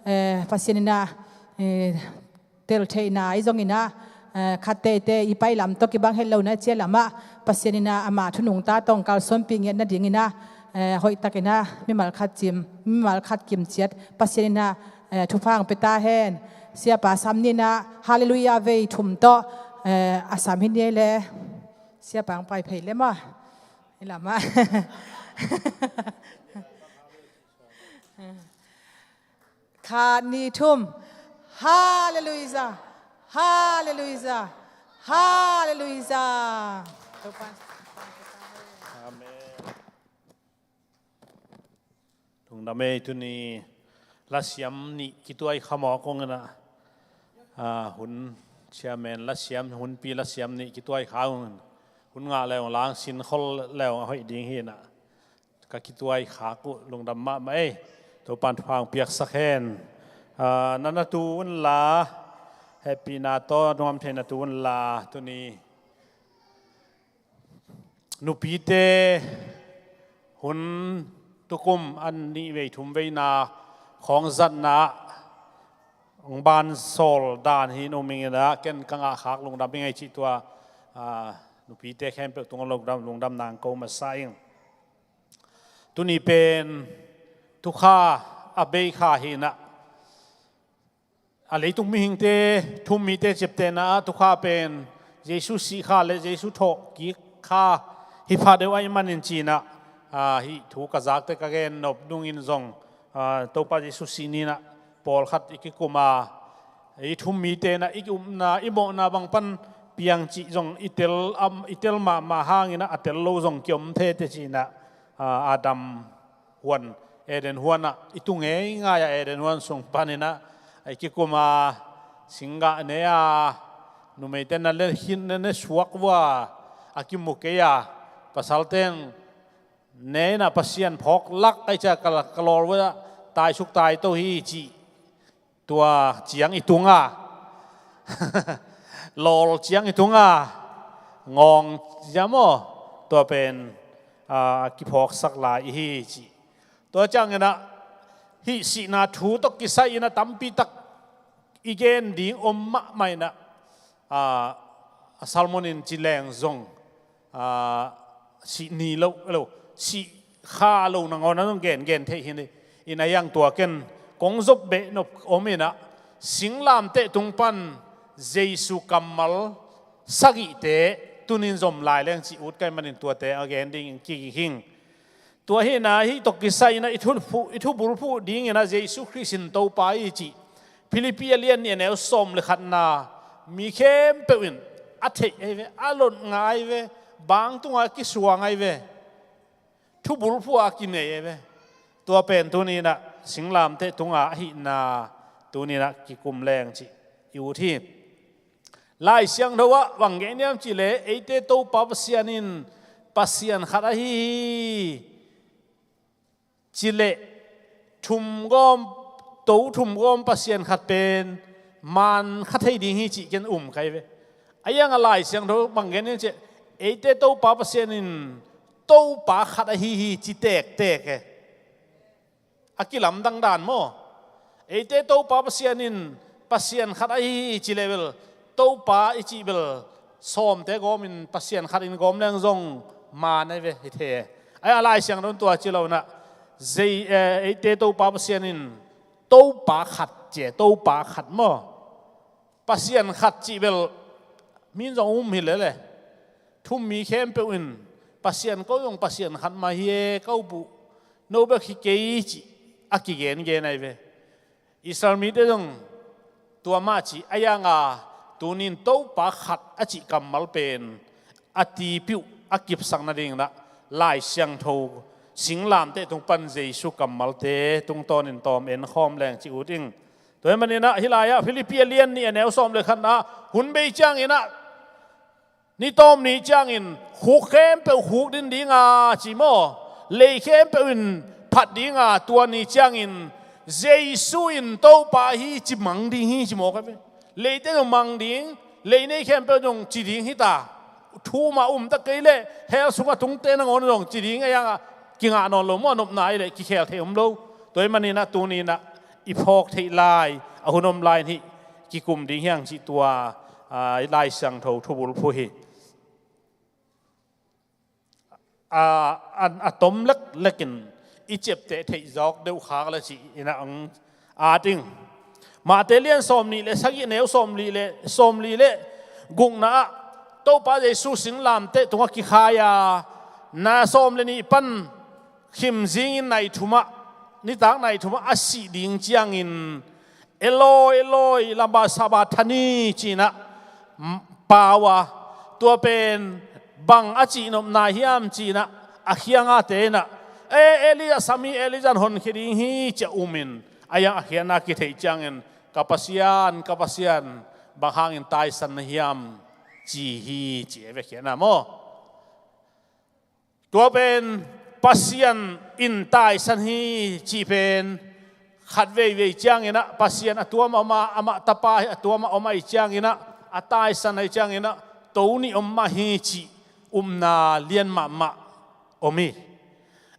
eh, Pasian inah, eh, teltheihna i zong inah, eh, khat teitei i pailam tawh kibang het lo na cia lamah Pasian inah ama thunungta tawh kalsuanpi ngiat nading inah, eh, hoihtak inah mimal khat cim, mimal khat kimciat Pasian inah, eh, thupha hong pia ta hen. Siapa sam ninah Halleluiah vei thum tawh, eh, a sam hi ni ei le. Siapa hong pai phei le maw? I lamah. Khat, nih, thum. Halleluiah. Halleluiah. Halleluiah. Amen. Lungdam ei. Tuni lasiam nih kituai kha mawk ung inah, ah, hun chairman lasiam, hunpi lasiam nih kituai kha ung inah hun ngah leng langsin khol leng a hoih ding hi inah ka kituai khak uh lungdam mahmah ei. Topan thupha hong piaksak hen. Ah, na na tu unla, hehpihna tawh nuam thei na tu unla, tuni nupite hun tukum an nih vei thum veina khawng zatna hong ban sawl dan hi in um ing inah ken ka ngah khak lungdam ing ei cih tua, ah, nupite khempeuh tungah lungdam, lungdam nang ko masa ing. Tuni pen thukha a bei kha hi inah A leitung mihingte, thu-um mite ciaptehna ah tukha pen Jesu sih kha le Jesu thawh kik kha hi pha deuh ahih manin ci-in ah, ah, hih thu ka zakte ka gen nop nungin zong, ah, Topa Jesu sih ni-in ah pawlkhat i kikum a, i thu-um mite in ah i upna, i mawhna bang pan piang cih zong i tel, am, i tel mahmah hangin ah a tel lo zong kiom thei teh ci-in ah, ah, Adam huan, Eden huan ah i tu ngeingai a, Eden huan sung panin ah i kikum a, singgah ne a, numeite na le hin ne, ne suak vua, a kimu kei a, pasalte'n ne in ah Pasian phawk lak ahih ciang ka, ka lawl vua taisuk taito hi cih, tua ciang i tung a, lawl ciang i tung a, ngawng ciang maw, tua pen, ah, kiphawksak lai i hi cih. Tua ciangin ah hih sihna thu tawh kisai-in ah tampi tak i gen ding om mahmah in ah, ah, a sermon in ci leng zong, ah, sih ni lo, lo, sih kha lo nangawn ah zong gen, gen thei hi ni. In ah hiang tua ken kong zop beh nop om in ah, singlamteh tung pan Jesu kammal sagihte tuni-in zom lai leng cih ut ka hih manin tuate a gen dingin kiging hing. Tua hi-in ah hih tawh kisai-in ah i thubulphuh, i thubulphuh dingin ah Jesu Khrist in Topa hi cih Philippi a lian nih a neu sawm le khatna, mi khempeuh in a theih ahi ve, a lot ngah ahi ve, bang tungah kisuang ahi ve, thubulphuh a kinei ahi ve. Tua pen tuni-in ah singlamteh tungah ahihna tuni-in ah kikum leng cih i ut hi. Lai Siangtho ah bang gen hiam cih leh, eite Topa Pasian in Pasian khat ahi hi ci leh, thumgawm, to thumgawm Pasian khat pen maan kha thei ding hi cih ken um ka hi ve. A hiang a Lai Siangtho bang gen hiam cih leh, eite Topa Pasian in Topa khat ahi hi ci tektek e. A kilamdang dan maw? Eite Topa Pasian in Pasian khat ahi hi ci leh bel, Topa i cih bel, sawmte gawmin Pasian khat in gawm leng zong maan ahi ve, hi thei e. A hiang a Lai Siangtho in tua ci lo-in ah, zei, eh, eite Topa Pasian in Topa khat ci e, Topa khat maw? Pasian khat cih bel, mi in zong um hi lel e. Thu-um mi khempeuh in, Pasian, ko zong Pasian khat mah hi e, ko buh, no bek hi kei cih a kigengen ahi ve. Israel mite zong tua mah ci, a hiang a tuni-in Topa khat a cih kammal pen a tipiuh a kipsak nadingin ah Lai Siangtho singlamteh tung pan Jesu kammalte tungtawnin tawm en khawm leng cih ut ing. Tua ahih manin ah hih lai-ah Philippi a lian nih a neu sawm le khatna, hun bei ciangin ah, ni tawp ni ciangin khuk khempeuh khukdin ding a ci maw, lei khempeuh in phat ding a, tua ni ciangin Jesu in Topa hi ci mang ding hi ci maw ka ve. Leite zong mang ding, lei nei khempeuh zong ci ding hi ta. Thu-um ah um ta kei leh hell sungah tungte nangawn zong ci ding a, a hiang a kingah nawn lo maw, a nopna ahih leh kikhel thei om lo. Tua ahih manin ah tuni-in ah i phawk theih lai, a hun om lai-in hih kikum ding hi hang cih tua, ah, Lai Siangtho thubulphuh hi. A, a, a tom leklek in i ciapteh theih zawk deuh khak le cih in ah hong at ing. Matthai lian sawmnih le sagih, neu sawmli le, sawmli le gukna ah Topa Jesu singlamteh tungah kikhai a, na sawm le nih pan khim zingin nai thum ah, nitak nai thum ah a sih ding ciangin, "Eloi, Eloi, lama sabakthani?" ci-in ah, m-, pau a, tua pen bang a cihnopna hiam ci-in ah, a khiangte in ah, "E, Elijah sam hi, Elijah in honkhia ding hi," ci-a um in, a hiang a khiatna kitheih ciangin, "Ka Pasian, ka Pasian, bang hangin taisan na hiam?" ci hi, ci e ve khiatna maw. Tua pen Pasian in taisan hi cih pen khat veivei ciangin ah Pasian a tuam a om a, amah Tapa hi a tuam a om ahih ciangin ah, a taisan ahih ciangin ah, to nih om mah hi cih upna lian mahmah om hi.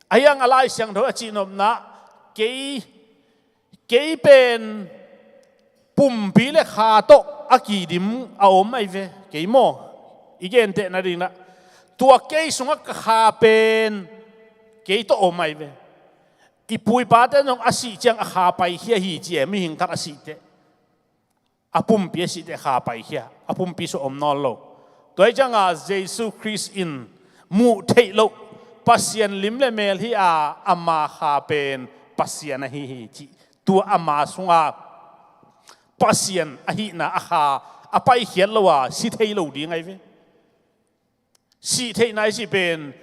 A hiang a Lai Siangtho a cihnopna, kei Kei pen pumpi le kha tawh a kidim a om ahi ve, kei maw? I genteh nadingin ah, tua kei sungah ka kha pen kei tawh om ahi ve. I pu i pate zong a sih ciang a kha paikhia hi ci e, mihing khat a sih teh. a pumpi a sih teh kha paikhia, a pumpi sung om nawn lo. Tua hi cianga Jesu Khrist in muh theih loh Pasian lim le mel hi a, ama kha pen Pasian ahi hi cih, tua ama sunga Pasian ahihna a kha a paikhiat lo a si thei lo ding ahi ve. Sih theihna i cih pen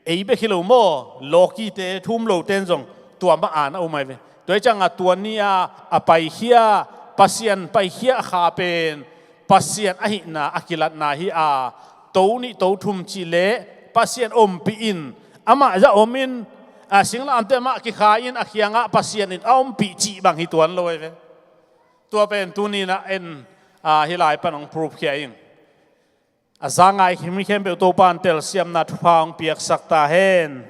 ei bek hi lo maw, lawkite, thum lote in zong tua mah a na um ahi ve. Tua hi cianga tua ni a a paikhia, Pasian paikhia a kha pen Pasian ahihna a kilatna hi a, to nih to thum cih leh Pasian ompih in, amah zah om in, a, singlamteh mah kikha in, a kiangah Pasian in a ompih cih bang hi tuan lo ahi ve. Tua pen tuni-in ah en, a, hih lai pan hong proof khia ing. A za ngai mi khempeuh Topa'n telsiamna thupha hong piaksak ta hen.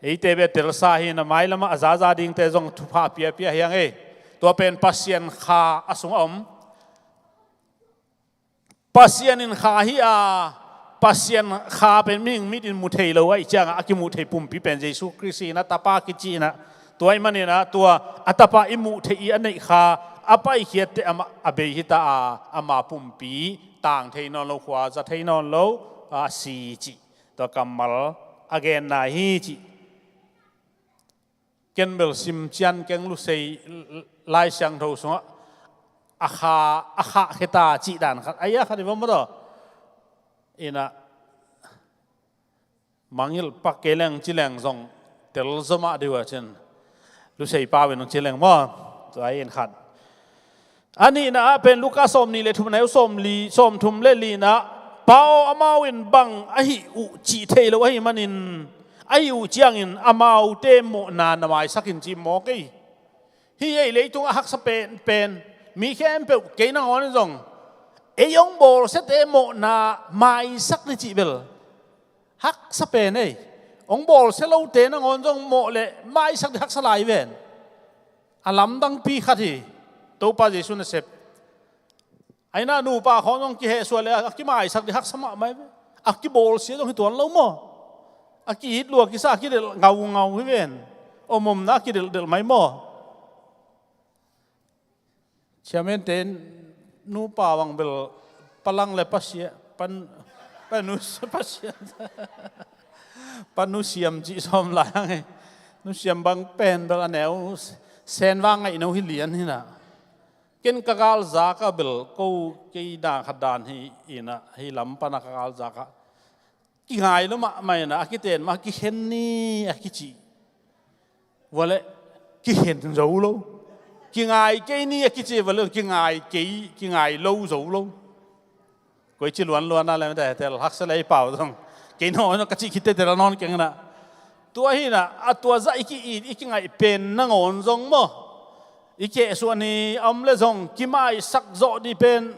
Eite bek telsa hi-in a, mailamah a zaza dingte zong thupha piapia hi hang ei. Tua pen Pasian kha a sungah om. Pasian in kha hi a, Pasian kha pen mihing mit in mu thei lo ahih ciangah a kimuh thei pumpi pen Jesu Khrist hi-in a, Tapa kici-in a, tua ahih manin a, tua a Tapa i muh theih i a neih kha a paikhiat teh amah a bei hi ta a, ama pumpi tang thei nawn lo, khua za thei nawn lo a si cih tua kammal a genna hi cih. Ken bel sim cian keng, Lusei Lai Siangtho sungah a kha, a khah khia ta cih dan khat, a ia khat i vom maw taw. Ina mangngilh pak kei leng ci leng zong tel zaw mah dih uh a cin, Lusei pau in hong ci leng maw. Tua in khat. A nihna ah pen Luka sawm nih le thum, a neu sawm li, sawm thum le lina, Pa aw, amau in bang a hih uh cih thei lo ahih manin, a hih uh ciangin amaute mawhna na maisak in, ci mawk ei. Hih ei leitung a haksa pen, pen mi khempeuh, kei nangawn in zong ei hong bawlsiate mawhna maisak ni cih bel haksa pen ei. Hong bawlsia lote nangawn zong mawh le maisak ding haksa lai ven. A lamdangpi khat hi. Topa Jesu nasep. Aina nupa khawng zong kihehsuah le a kimaisak ding haksa mahmah hi ve. A kibawlsia zong hi tuan lo maw. A ki-it lua kisa, a kidelh ngaungau hi ven. Omomna a kidelhdelh mai maw. Chairman te nupa bang bel palang le pasia, pan, panu, pasia. Panu siam cih sawm lai ang e. Nu siam bang pen bel a neu sen vang ngaih no hi lian hi na. Ken ka galzak a bel ko kei na khat dan hi ina, hi lam pana ka galzak a. Kingai lo mahmah ina, a kiten mah kikhen ni a kici. Vale, kikhen zo lo. Kingai kei ni a kici, vale, kingai kei, kingai lo zo lo. Koi ci luanluan a lem te, tel haksa lei pau zong. Kei no, no ka ci khit te tel nawn keng na. Tua hi na, a tua zah i ki, i, i kingaih pen nangawn zong maw. I kehsuah ni a om le zong, kimaisak zawh dih pen.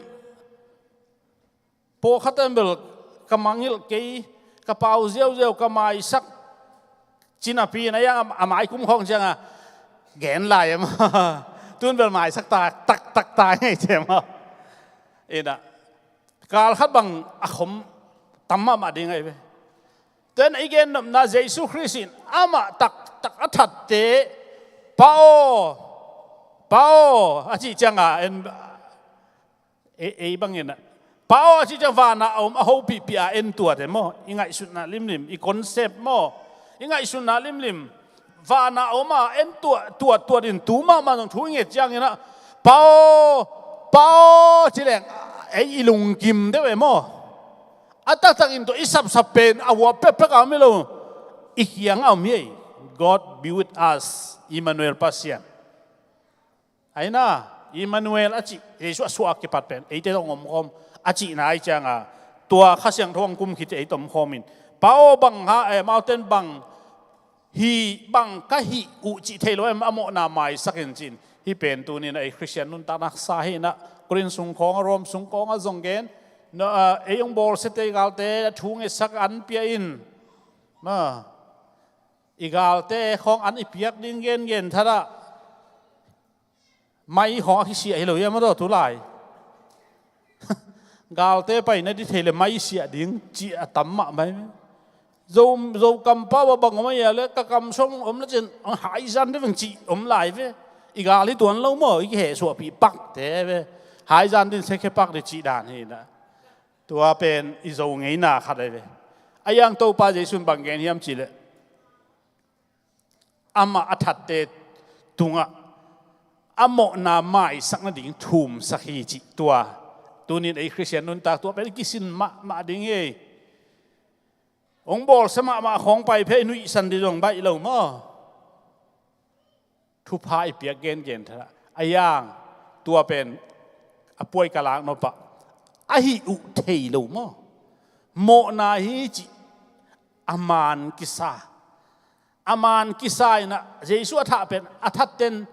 Pawlkhat in bel ka mangngilh kei, ka pau ziauziau, ka maisak. Ci napi in a iang a, a mai kum khawng ciang a gen lai em. Tun bel maisak ta, tak, tak ta ngei ciam a. Ina, kal khat bang a khom tam mahmah ding ahi ve. Tua in i gen nopna Jesu Khrist in amah taktak a thatte, Pa aw, Pa aw, a cih ciang a en, ei, ei bangin a, Pa aw, a cih ciang vana a om a hopihpih a en tuate maw, i ngaihsutna limlim, i concept maw, i ngaihsutna limlim. Vana a om a en tuat, tuat, tuat in tu mahmah zong thu i nget ciangin a, Pa aw, Pa aw, ci leng ei i lungkim deuh e maw. A taktak in tua i sapsap pen a huap pekpek a om hi lo. I kiang a om hi ei. God be with us, Emmanuel, Pasian. Aina, Emmanuel a cih, Jesu a suah a kipat pen eite tawh hong omkhawm a cihna ahi cianga, tua Kha Siangtho hong kum khit ciang eite omkhawm in, Pa aw, bang ha, eh, amaute in bang hih, bang ka hih uh cih thei lo em, a mawhna maisak in, ci-in. Hih pen tuni-in a ei Khristian nuntakna haksa hi-in a, Korin sung khawng a, Rom sung khawng a zong gen, no, ah, ei hong bawlsiate, i galte a thu ngetsak an pia in. Ma, i galte khawng an i piak ding gengen thadah. Mai khawng a kisiah hi lo hiam a daw tu lai. Galte paina ding thei le mai siah ding cih a tam mahmah hi. Zo, Zo kampau a bang om a hia le ka kam sung om le cin, ang hai zan deuh veng cih om lai ve. I gal hi tuan lo maw, i kihehsuahpih pakte ve. Haizan din sekhepak dih cih dan hi na. Tua pen i Zo ngeina khat ahi ve. A yang Topa Jesu in bang gen hiam cihleh, amah a thatte tungah a mawhna maisak nading thumsak hi cih tua. Tunin ei Khristian nuntak tua pen kisin mahmah ding hi. Hong bawlsia mahmah khawng pai phei nuihsan dih zong baih lo maw? Thupha i piak gengen tha a yang tua pen a puai ka lak nopah a hih uh thei lo maw? Mawhna hi cih a man kisa. A man kisa inah Jesu a thah pen a thatten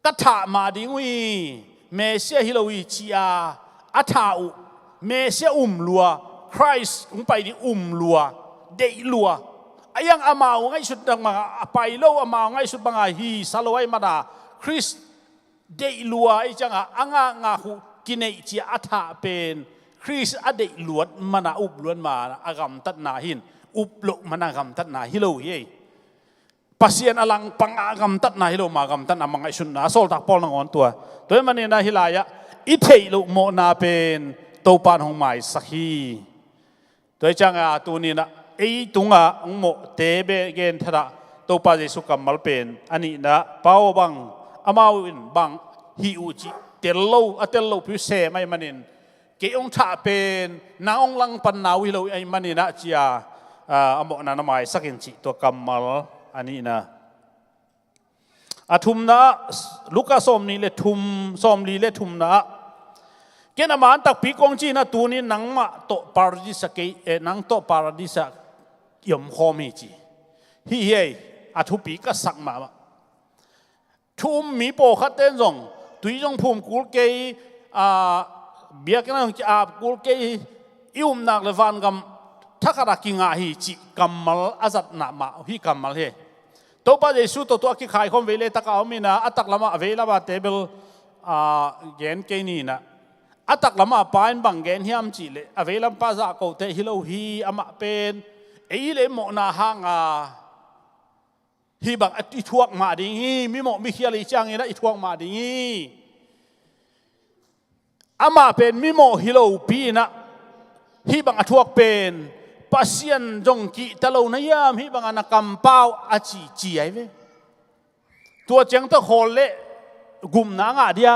ka thah mah ding uh hi, Messiah hi lo hi ci-a a thah uh, Messiah um lua, Christ hong pai ding um lua, deih lua. A yang amau ngaihsut banga a pai lo, amau ngaihsut banga hisa lo ahih mana Christ deih lua ahih cianga a ngakngak uh kineih ci-a a thah pen Christ a deih luat mana, up luat mana a gamtatna hin, up loh mana gamtatna hi lo hi. Pasian a langpang a gamtatna hi lo ma, gamtatna ma ngaihsutna a sawltak Paul nangawn tua. Tua hi maninah hih lai-ah i theih loh mawhna pen Topa in hong maisak hi. Tua hi cianga tuninah ei tungah hong mawhte beh gen thadah Topa Jesu kammal pen a nihna pau bang amau in bang hih uh cih tel lo, a tel lo pi uh sem ahih manin kei hong thah pen nang hong langpanna uh hi lo ahih maninah ci-a a mawhna na maisak in cih tua kammal a nihna. A thumna ah Luka sawmnih le thum, sawmli le thumna ah ken a man takpi kong ci-inah tunin nangmah tawh paradis a kei, eh, nang tawh paradis ah i omkhawm hi ci. Hih hi ei a thupi ka sak mahmah. Thu um mi pawlkhatte in zong tui zong phum kul kei, biakinn zong ki-ap kul kei, i upna le vangam thakhat a kingah hi cih kammal a zatna mah hih kammal hi. Topa Jesu tawh tua a kikhaikhawm vei le takah om inah a taklamah a veilamah table gen kei ninah a taklamah pa in bang gen hiam cihleh a veilampa zahkote hi lo hi, amah pen ei le mawhna hanga hih bang i thuak mah ding hi, mimawh mikhial i cianginah i thuak mah ding hi. Amah pen mimawh hi lopi inah hih bang a thuak pen Pasian zong kihta lo na hiam, hih banga na kampau a ci ci ahi ve. Tua ciang tawh khawl leh gupna a ngah dia,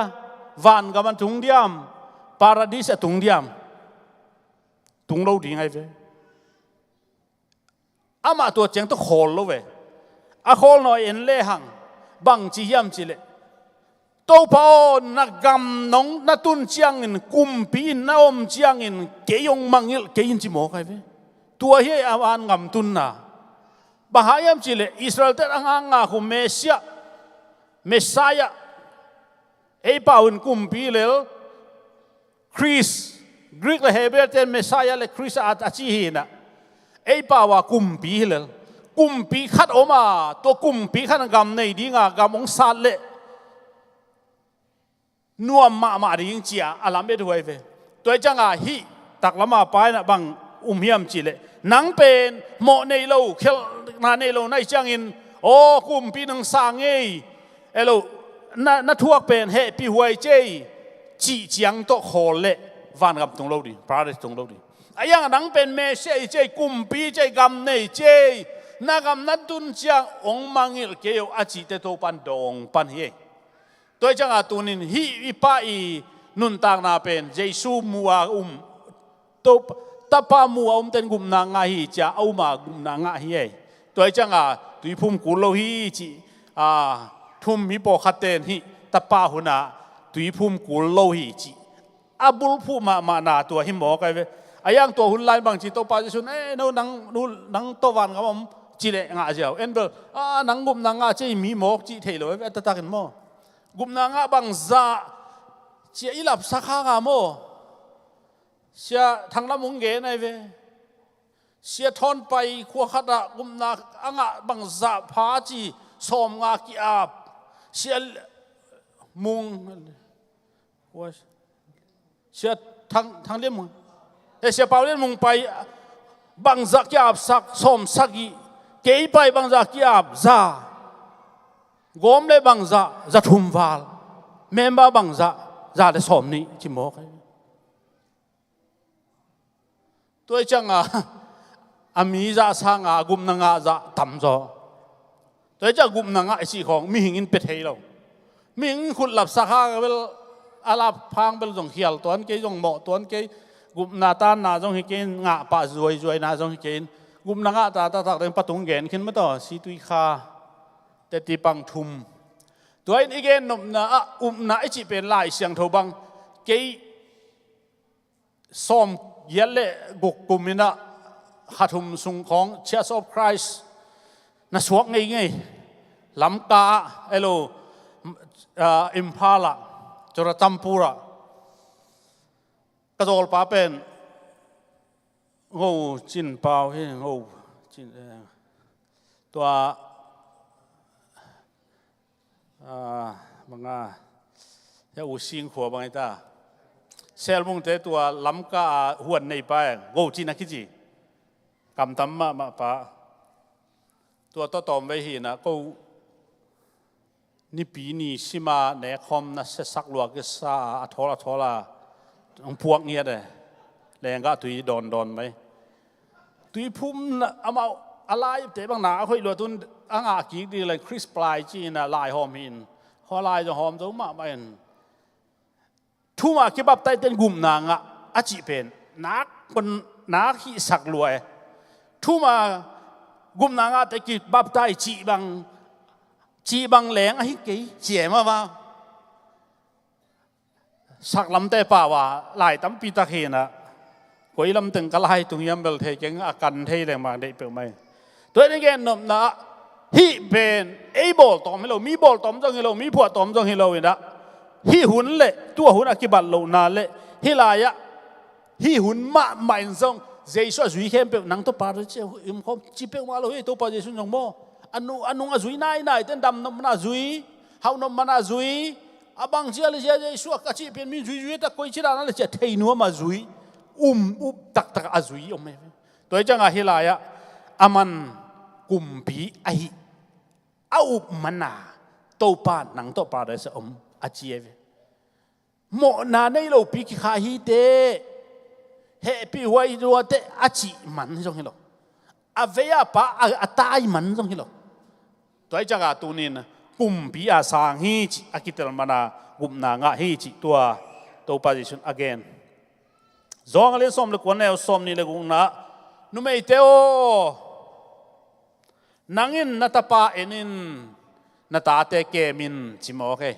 vangam a tung diam, paradis a tung diam? Tung lo ding ahi ve. Amah tua ciang tawh khawl lo ve. A khawl nawi en lehang bang ci hiam cihleh, Topa aw, na gam nong na tun ciangin, kumpi in na om ciangin kei hong mangilh kei in ci mawk ahi ve. Tua hi a vangam tunna. Bang hang hiam cihleh Israel-te a ngakngak uh Messiah, Messiah, ei pau in kumpi lel Christ, Greek le Hebrew-te in Messiah le Christ a, a ci hi inah ei pau a kumpi hi lel. Kumpi khat om a, tua kumpi khat in gam nei dinga gam hong sat leh nuam mahmah ding ci-a a lam et huai ve. Tua hi cianga hih taklama pa inah bang um hiam cihleh, nang pen mawh nei lo, khelhna nei lo na hih ciangin, aw kumpi nang sang ei, elo, na, na thuak pen hehpih huai cei, cih ciang tawh khawl leh vangam tung lo ding, paradis tung lo ding. A iang nang pen Messiah i cei, kumpi cei, gam nei cei, na gam na tun ciang hong mangilh kei uh a cihte Topan dawng pan hi ei. Tua hi cianga tunin hih i pa i nuntakna pen Jesu mu a um, Topa, Tapa mu a umten gupna ngah hi cia a um a gupna ngah hi ei. Tua hi cianga tuiphum kul lo hi cih, a, thu um mi pawlkhatte'n hih Tapa hunah tuiphum kul lo hi cih a bulphuh mahmahna tua hi mawk ahi ve. A iang tua hun lai bangci Topa Jesu'n, eh, no nang, no nang tawh vangam om ci leh ngah ziau. En bel, a, nang gupna ngah cei mi mawk cih thei lo ahi ve, a taktakin maw. Gupna ngah bangzah cia i lapsak hanga maw. Sia Thang Lam hong gen ahi ve. Sia Thawn Pai khua khatah gupna a ngah bangzah pha ci sawmnga ki-ap. Sia Mung, Sia Thang, Thang Lian Mung, eh, Sia Pau Lian Mung Pai bangzah ki-apsak sawmsagih. Kei pai bangzah ki-ap za. Gawm le bangzah za thum val. Member bangzah za le sawm nih ci mawk hi. Tua i cianga a mi zah sanga gupna ngah zah tam zaw. Tua i cianga gupna ngah i cih khawng mihing in pia thei lo. Mihing in khut lapsak hang bel, a lap hang bel zong khial tuan kei, zong mawh tuan kei. Gupna tanna zong hi kei in, ngah pah zuaizuaina zong hi kei in. Gupna ngah ta taktak deng patung gen khin mataw, Situikha, Tetti Pangthum. Tua in i gen nopna ah upna i cih pen Lai Siangtho bang kei sawm giat le guk kum in ah kha thum sung khawng Church of Christ na suak ngeingei. Lamka ah, elo, ah, Imphal ah, Churachandpur ah. Ka zawlpa pen Ngo Cin Pau hi, Ngo Cin, eh, tua, ah, manga, hia U Sing khua bang hi ta. Selbungte tua Lamka a huan nei pa e, Ngo Cin a kici. Kamtam mahmah pa. Tua tawh tawmvei hi in ah ko Nipi ni sima nekkhawm na siasak lua kisa a, a thawl a thawl a hong puak ngiat e. Lenggah tui dawndawn mai. Tui phum na, amau a laite bang na a khoih lua tun a ngah kik ding le Khrist Lai ci in a lai hawm hi in. Hua lai zong hawm zo mahmah in. Thuma kibaptaizte in gupna ngah a cih pen nak kon nak hihsak lua e. Thuma gupna ngahte kibaptaiz cih bang, cih bang leng ahi kei ci e mah va. Saklamte pau a lai tampi tak hi in ah, koi lamteng ka lai tung hiam bel thei keng, a kan thei leng mah deih peuhmah hi. Tua in i gen nopna ah hih pen ei bawltawm hi lo, mi bawltawm zong hi lo, mi phuahtawm zong hi lo in ah, hih hun le tua hun a kibat lohna le hih lai-ah hih hun mahmah in zong Jesu a zui khempeuh nang Topa ci, im khawm ci peuhmah lo hi. Topa Jesu in zong maw, a nu, a nung a zui nainai ten, dam nop man a zui, hauh nop man a zui, a bang cia le cia Jesu a ka cih pen mi zuizui a tak koi ci dan a le cia thei nuam a zui, um up taktak a zui om e. Tua hi ciangah hih lai-ah a man kumpi ahi a up man a, Topa nang tawh paradise a om a ci e ve. Mawhna nei lopi kikhah hi te, hehpih huai lua te a cih man zong hi lo. A vei a pa a, a tai man zong hi lo. Tua hi ciangah tunin kumpi a sang hi cih a kitel man a gupna ngah hi cih tua Topa Jesu in a gen. Zawng a lian sawm le kua, neu sawm nih le gukna, numeite aw, nang in na tapa en in, na tate kem in ci mawk e.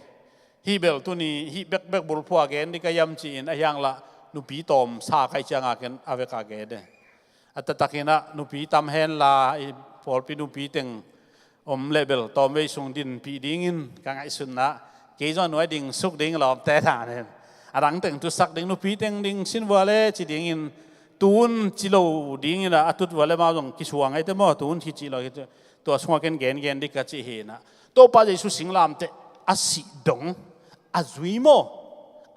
Hih bel tuni hih bekbek bulphuh a gen ding ka hiam ci-in a hiang lah nupi tawm sa ka hih ciangah ken a vek a gen e. A taktakin ah nupi tam hen la, i pawlpi nupi teng om le bel tawmvei sung dinpih dingin ka ngaihsutna, kei zong a nuai ding suk ding lawmte ta nen. A dang teng tutsak ding, nupi teng ding sin vua le ci dingin, tun ci lo dingin ah a tut vua le mau zong kisuang ahi te maw, tun ci ci lo hi te. Tua sungah ken gengen ding ka ci hi in ah, Topa Jesu singlamteh a sih dong a zui maw,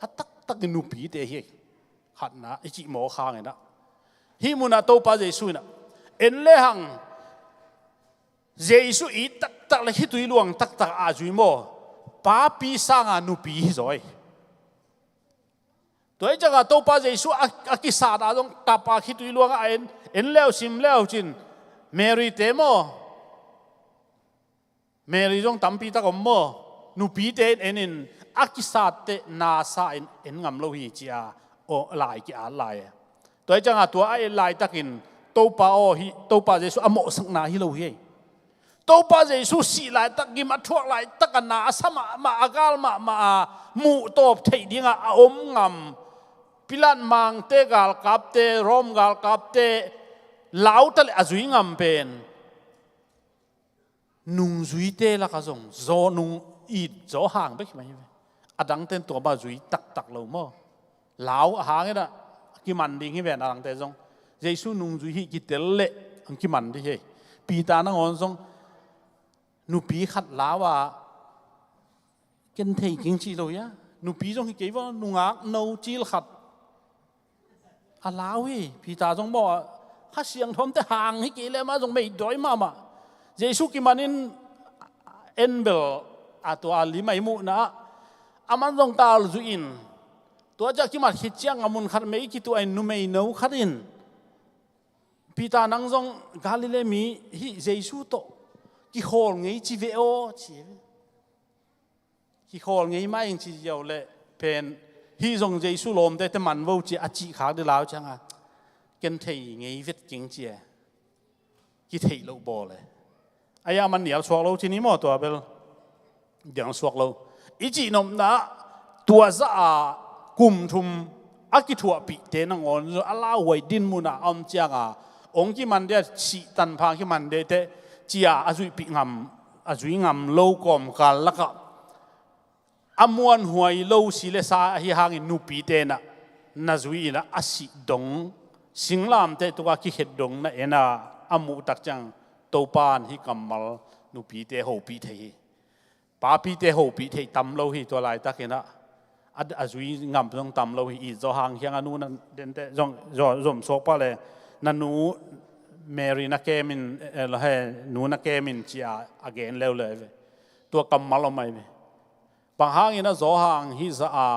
a taktakin nupite hi. Khatna i cih mawk hangin ah, hih munah Topa Jesu in ah en le hang Jesu it taktak le khitui luang taktak a zui maw, papi sanga nupi hi zaw hi. Tua hi ciangah Topa Jesu a, a kisat a zong kap a khitui luang a en, en leu sim leu cin, Mary te maw, Mary zong tampi tak om maw, nupite in en in a kisatte nasa in en ngam lo hi ci-a, aw, lai ki-at lai. Tua hi ciangah tua a et laitakin Topa aw hi, Topa Jesu a mawhsakna hi lo hi. Topa Jesu sih laitak, gim a thuak laitak a na a sa mahmah, a gal mahmah a muhtawp theih dingah a om ngam Pilat mangte, galkapte, Rom galkapte lau ta leh a zui ngam pen nungzuite lakah zong zaw, nung it zaw hang bek hi mah hi ve. A dangten tua mah zui taktak lo maw? Lau a hangin ah kiman ding hi ven, a dangte zong Jesu nungzui hi kitel leh ang kiman ding hi. Peter nangawn zong nupi khat lau a, ken thei keng ci lo hia? Nupi zong hi kei vaw, nungak no cil khat a lau hi. Peter zong maw a, Kha Siangtho omte hang hi kei leh amah zong meidawi mahmah. Jesu kimanin en bel a tua a lim a i muhna ah, aman zong kal zuih in, Tua ciah kimat khit ciang a mun khat mei kituah in numei no khat in, Peter, nang zong Galilee mi hih Jesu tawh kikhawl ngei ci ve aw, ci hi. Kikhawl ngei mah ing ci ziau leh pen, hih zong Jesu lawmte teh man vo ci a cih khak dih lau cianga, ken thei ngei vet keng ci e. Kitheih loh bawl e. A ya man nial suak lo ci ni maw, tua bel nial suak lo. I cih nopna ah tua zah a kum thum a kithuahpihte nangawn a lauhuai din munah a om cianga, ong kiman dia, sih tanpha kiman dia teh cia a zuihpih ngam, a zui ngam lo kawmkal lakah a muanhuai lo si le sa ahi hangin nupite inah na zui inah a sih dong, singlamteh tuka kikhet dong na en a, a muh tak ciang Topa in hih kammal nupite hopih thei hi. Papite hopih thei tam lo hi. Tua laitakinah a, a zui ngam zong tam lo hi. I Johan kiangah nu na dente zong, zom suak pah le, na nu Mary na kemin, eh, he, nu na kemin cia a gen leuleu ve. Tua kammal om ahi ve. Bang hangin a Johan hih zah a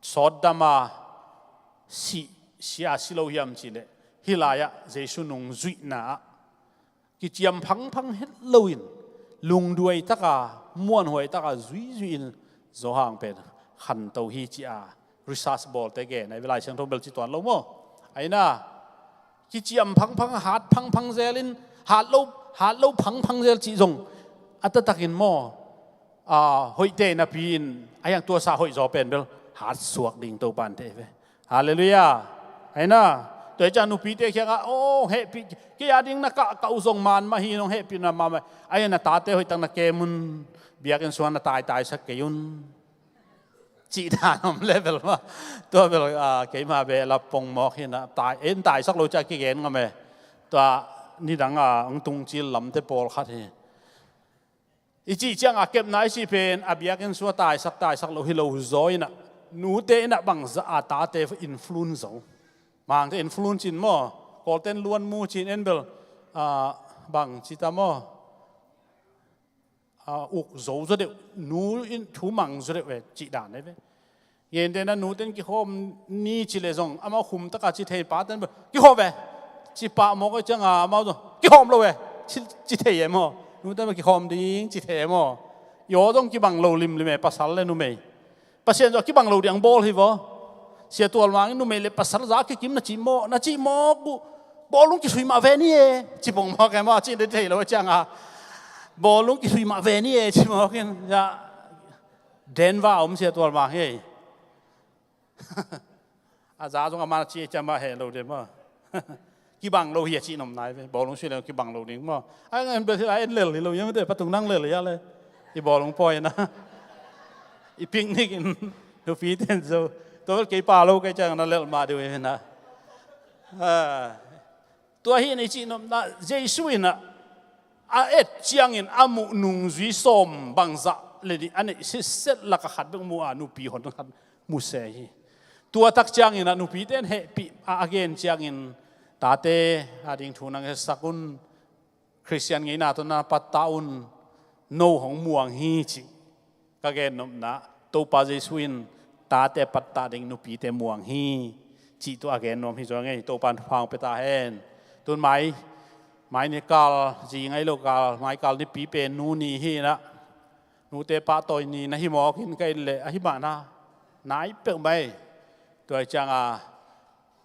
sawtdam a si, si a si lo hiam cih leh, hih lai-ah Jesu nungzuihna ah kiciam phangphang het loin, lungduai taka, muanhuai taka zuizui in Johan pen khanto hi ci a research bawlte gen ahi ve. Lai Siangtho bel ci tuan lo maw? Aina, kiciam phangphang, hat phangphang zelin, hat lo, hat lo phangphang zel cih zong a taktakin maw, a, hoihte napi-in a hiang tuasa hoih zaw pen bel hat suak ding Topa in thei ve. Halleluiah. Aina, tua hi ciang nupite kiangah, "Oh, hong hehpih, kei a ding na kah, kah uh zong man mah hi, nong hehpihna mahmah. Aina, na tate hoihtak na kem un, biakinn sungah na taitaisak kei un," cih dan om level mah. Tua bel, ah, keima behlap pongmawk hi na, tai, en taisak lo ciah kigen ngam e. Tua nidang a hong tungcil lamte pawlkhat hi. I cih ciang a kepna i cih pen a biakinn sungah taisak, taisak lo hi lo zaw inah, nute inah bangzah a tate influence zo. Mangte influence in maw, Kawlten luanmu ci-in en bel, ah, bang ci ta maw? Ah, uk zo zaw deuh, nu in thu mang zaw deuh e, cih dan e ve. Gente na nuten kikhawm ni ci le zong, amau khum taka ci thei, paten bel, "Kikhawm ve," ci pah mawk e cianga, amau zong, "Kikhawm lo ve," ci, ci thei e maw? Nuten bel, "Kikhawm ding," ci thei e maw? I aw zong kibang lo limlim e, pasal le numei. Pasian zong a kibang lo ding bawl hi vaw. Sia Tual Mang in numei le pasal za kikim na cih mawk, na cih mawk uh, "Bawlung kisui mah ve ni e," ci pong mawk e maw, cih ding thei lo cianga, "Bawlung kisui mah ve ni e," ci mawk in, ya, Denver a om Sia Tual Mang hi. A za zong a man a ci e ciang mah heh lo ding maw. Kibang lo hi a cih nopna hi ve. Bawlung sui le kibang lo ding maw. A ngan bel hi lai en lel hi lo, iam te patung nang lel hi a le. I bawlung pawi na. I picnic in nupi ten zo. Tua bel kei pa lo kei ciang na lel mah deuh hi na. Ah. Tua hi na i cih nopna, Jesu inah a et ciangin a muh nungzui sawm bangzah le nih a neih sitset laka khat bek mu a, nupi hon khat mu se hi. Tua tak ciangin a nupite in hehpih a, a gen ciangin, "Tate a ding thu nang hetsak un, Khristian ngeina tawh na pattah un, no hong muang hi," cih ka gen nopna, Topa Jesu in tate pattah ding nupite muang hi, cih tua a gen nuam hi zong ei. Topa in thupha hong pia ta hen. Tun mai, mai ni kal, zi ngai lo kal, mai kal nipi pen nu ni hi na, nute pahtawi ni na hi mawk in ka in leh, ahi mah na, nai peuh mai. Tua hi cianga,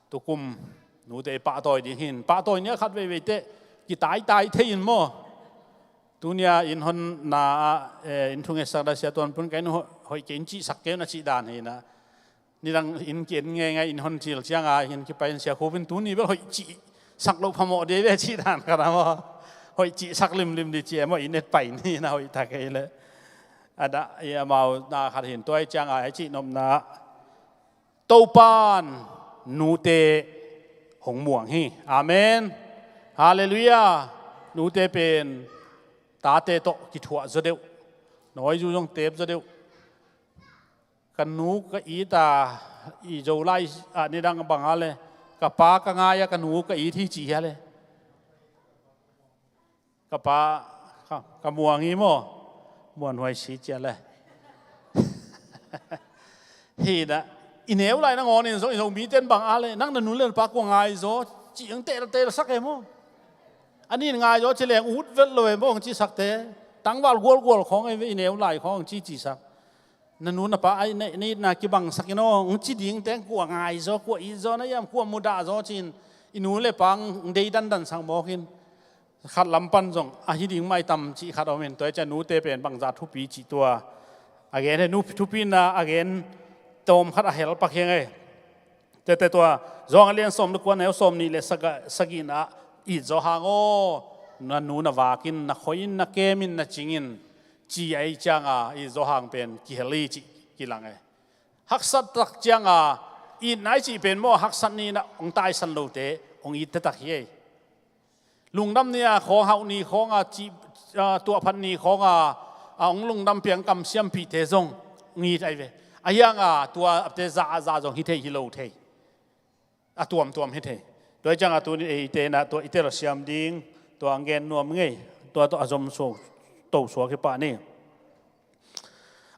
tukum nute pahtawi ding hin, pahtawi ni a khat veivei teh kitaitai thei in maw? Tunia inn honna ah, eh, inn thungetsak da Sia Tuan Pun ka inn hoih, hoih kei in cihsak kei un a cih dan hi na. Nidang inn ki-en ngeingai inn hon cil cianga inn kipai in Sia Khup in tuni bel hoih cihsak loh phamawh dei ve cih dan khat a maw? Hoih cihsak limlim dih ci e maw, inn et pai ni na hoih tak kei leh. A dah i amau na khat hin tua hi cianga hei cih nopna. Topan nute hong muang hi. Amen. Halleluiah. Nute pen tate tawh kithuah zaw deuh. Nawizu zong tep zaw deuh. Ka nu ka it a, i Zolai ah nidang bang a le, ka pa ka ngai a, ka nu ka it hi ci hi a le. Ka pa, ka, ka muang hi maw? Muanhuai si cia le. Hi na, I neu lai nangawnin zong i Zomite in bang a le, nang na nu le na pa kua ngaizaw, ci ang tel tel sak e maw. A nin ngaizaw ci leng ut vet lo e maw, ang ci sakte. Tangval gualgual khawng e ve, i neu lai khawng ang ci ci sak. Na nu na pa ai na, na itna kibang sak in aw, ang ci ding teng kua ngaizaw, kua itzaw na hiam, kua mudah zaw ci-in i nu le pa ang dei dandan sak mawk in. Khat lam pan zong ahi ding maitam cih khat om in, tua hi ciang nute pen bangzah thupi cih tua a gen hi, nu thupina a gen tawm khat a hel pak hi ing ei. Tete tua Johan a lian sawm le kua, neu sawm nih le saga-, sagihna ah, it zaw hang aw, na nu na vakin, na khoi in, na kem in, na cing in, ci a, i cianga it zaw hang pen kihel hi cih kilang e. Haksat tak cianga itna i cih pen maw, haksat ni-in ah hong taisan lote hong it taktak hi ei. Lungdam ni-a khawng, hauh ni khawnga ci, a, tuahphat ni khawnga, a, hong lungdam piang kamsiampihte zong hong it ahi ve. Ahi hanga tua apte za a za zong hi thei, hi lo thei. A tuamtuam hi thei. Tua hi cianga tuni eite in ah tua i telsiam ding, tua ang gen nuam ngei, tua tawh a zom suak, to suak hi pah ni.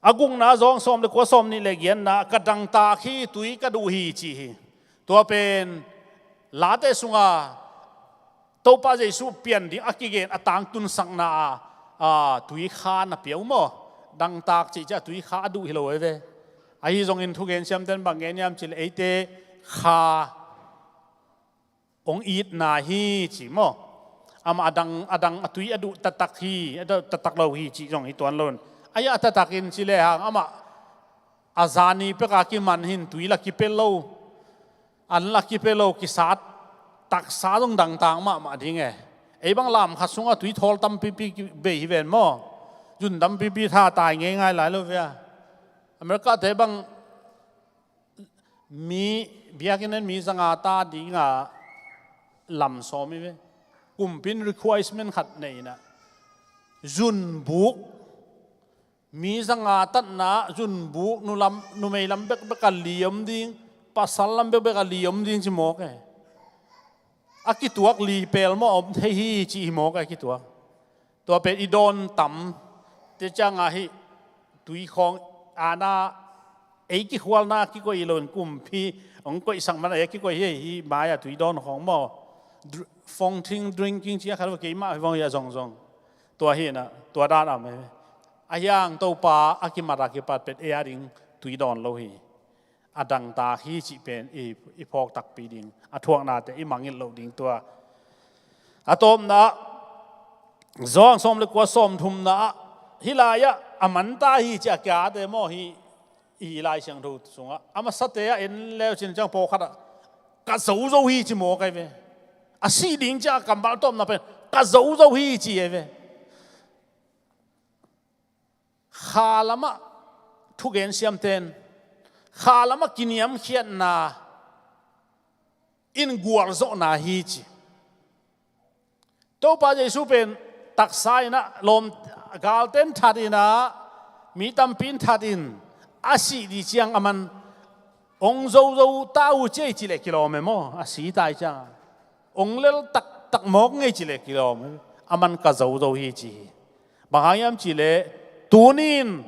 A gukna, Johan sawm le kua, sawm nih le giatna, ka dangtak hi, tui ka duh hi ci hi. Tua pen Late sunga Topa Jesu pian ding a kigen a tangtunsakna a, a, tui kha na pia uh maw? Dangtak cih ciah tui kha a duh hi lo e ve. Ahi zongin thugen siamten bang gen hiam cih leh eite kha hong itna hi ci maw? Amah a dang, a dang a tui a duh taktak hi, a duh taktak lo hi cih zong hi tuan lo in. Ahi a taktakin ci lehang amah a zani peka kiman hin tui la kipia lo, an la kipia lo, kisat taksa zong dangtak mahmah ding e. Ei bang lam khat sungah tui thawl tampipi bei hi ven maw? Zun tampipi tha tai ngeingai lai lo ve a. America te bang mi biakinn en mi zanga ta dinga lam sawm hi ve. Kumpi in requirement khat nei in ah, zunbuk, mi zanga tatna zunbuk, nu lam, numei lam bekbek a li om ding, pasal lam bekbek a li om ding ci mawk e. A kituak li pel maw om thei hi ci hi mawk e, a kituak. Tua pen i dawn tam te cianga hih tui khawng ana ei kikhualna kikoih hi loin kumpi hong koihsak man a ei kikoih hi, hih mai-a tui dawn khawng maw. Dr-, fongting drinking ci a khat uh keimah hi vong hi a zongzong. Tua hi in ah, tua dan a om hi. Ahi hang Topa a kimat a kipat pen ei a ding tui dawn lo hi. A dangtak hi cih pen i, i phawk takpi ding, a thuaknate i mangngilh loh ding tua. A tawpna ah, Johan sawm le kua, sawm thumna ah, hih lai-ah a manta hi ci a kiate maw hi, i Lai Siangtho sungah. A masate ah en leu cin ciang pawlkhat ah ka zo zo hi ci mawk ahi ve. A sih ding ciang a kammal tawpna pen ka zo zo hi ci ahi ve. Kha lamah thugen siamten, kha lamah kiniamkhiatna in gualzawhna hi ci. Topa Jesu pen taksa in ah lawm, galte in that in ah, mi tampi in that in, a sih ding ciang a man hong zo zo ta uh ci ei ci leh kilawm e maw, a si tai ciang. Hong lel taktak mawk ngei ci leh kilawm e. A man ka zo zo hi ci hi. Bang hang hiam cih leh, tuni-in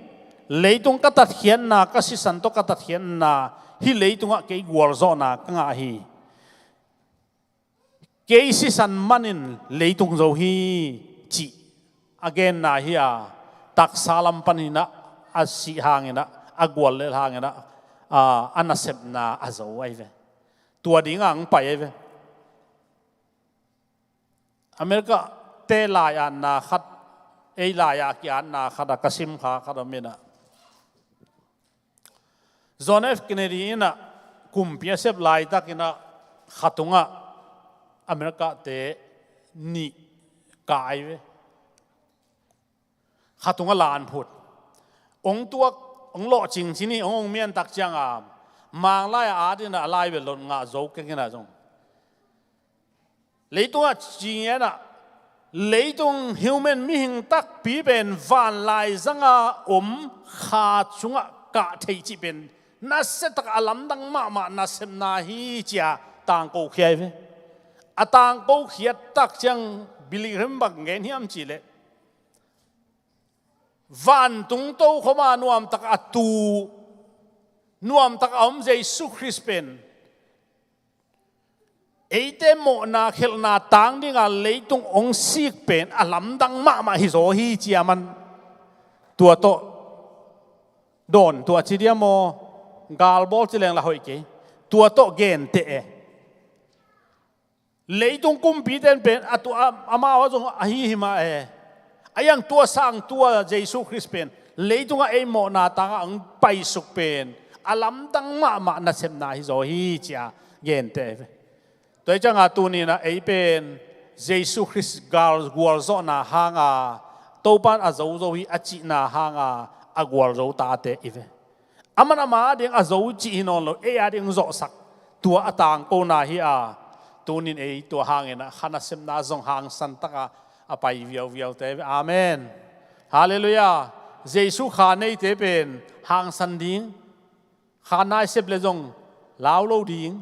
leitung ka tatkhiatna, ka sisan tawh ka tatkhiatna, hih leitungah kei gualzawhna ka ngah hi. Kei sisan manin leitung zo hi cih a genna hi a, taksa lam panin ah a sih hangin ah, a guallel hangin ah, a, a nasepna a zo ahi ve. Tua dingah hong pai ahi ve. America te lai-atna khat, ei lai-a ki-atna khat a ka simkha khat om in ah, John F Kennedy in ah kumpi a sep laitakin ah kha tungah America te nih kah ahi ve. Kha tungah lan phut. Hong tuak, hong lawhcing ci ni, hong, hong miantak cianga Manglai a at in ah a lai bel lot ngah zo kek in ah zong. Leitungah ci ngen ah, leitung human mihing takpi pen vanlai zanga om kha sungah kah theih cih pen nasia tak a lamdang mahmah nasepna hi ci a tangko khia hi ve. A tangko khiat tak ciang Billy Graham bang gen hiam cih leh, vantung tokhom a nuamtak a tu Nuamtak a om Jesu Khrist pen eite mawhna khelhna tang dinga leitung hong sik pen a lamdang mahmah hizaw hi ci a, aman tua tawh dawn, tua ci diam aw, galbawl ci leng lah hoih kei, tua tawh genteh e. Leitung kumpite in pen a tua, amau a zong ahi hi mah e. A hiang tua sang tua Jesu Khrist pen leitungah ei mawhna tangah hong paisuk pen a lamdang mahmah nasepna hizaw hi ci a genteh e. Tua hi cianga tuninah ei pen Jesu Khrist gal gualzawhna hanga Topan a zozo hi a cihna hanga a gualzo tate i ve. Aman ama ading a zo cih hi nawn lo, ei ading zawhsak, tua a tangkona hi a, tunin ei tua hanginah kha nasepna zong hangsan taka a pai viauviaute. Amen. Halleluiah. Jesu kha neite pen hangsan ding, kha nai sep le zong lau lo ding.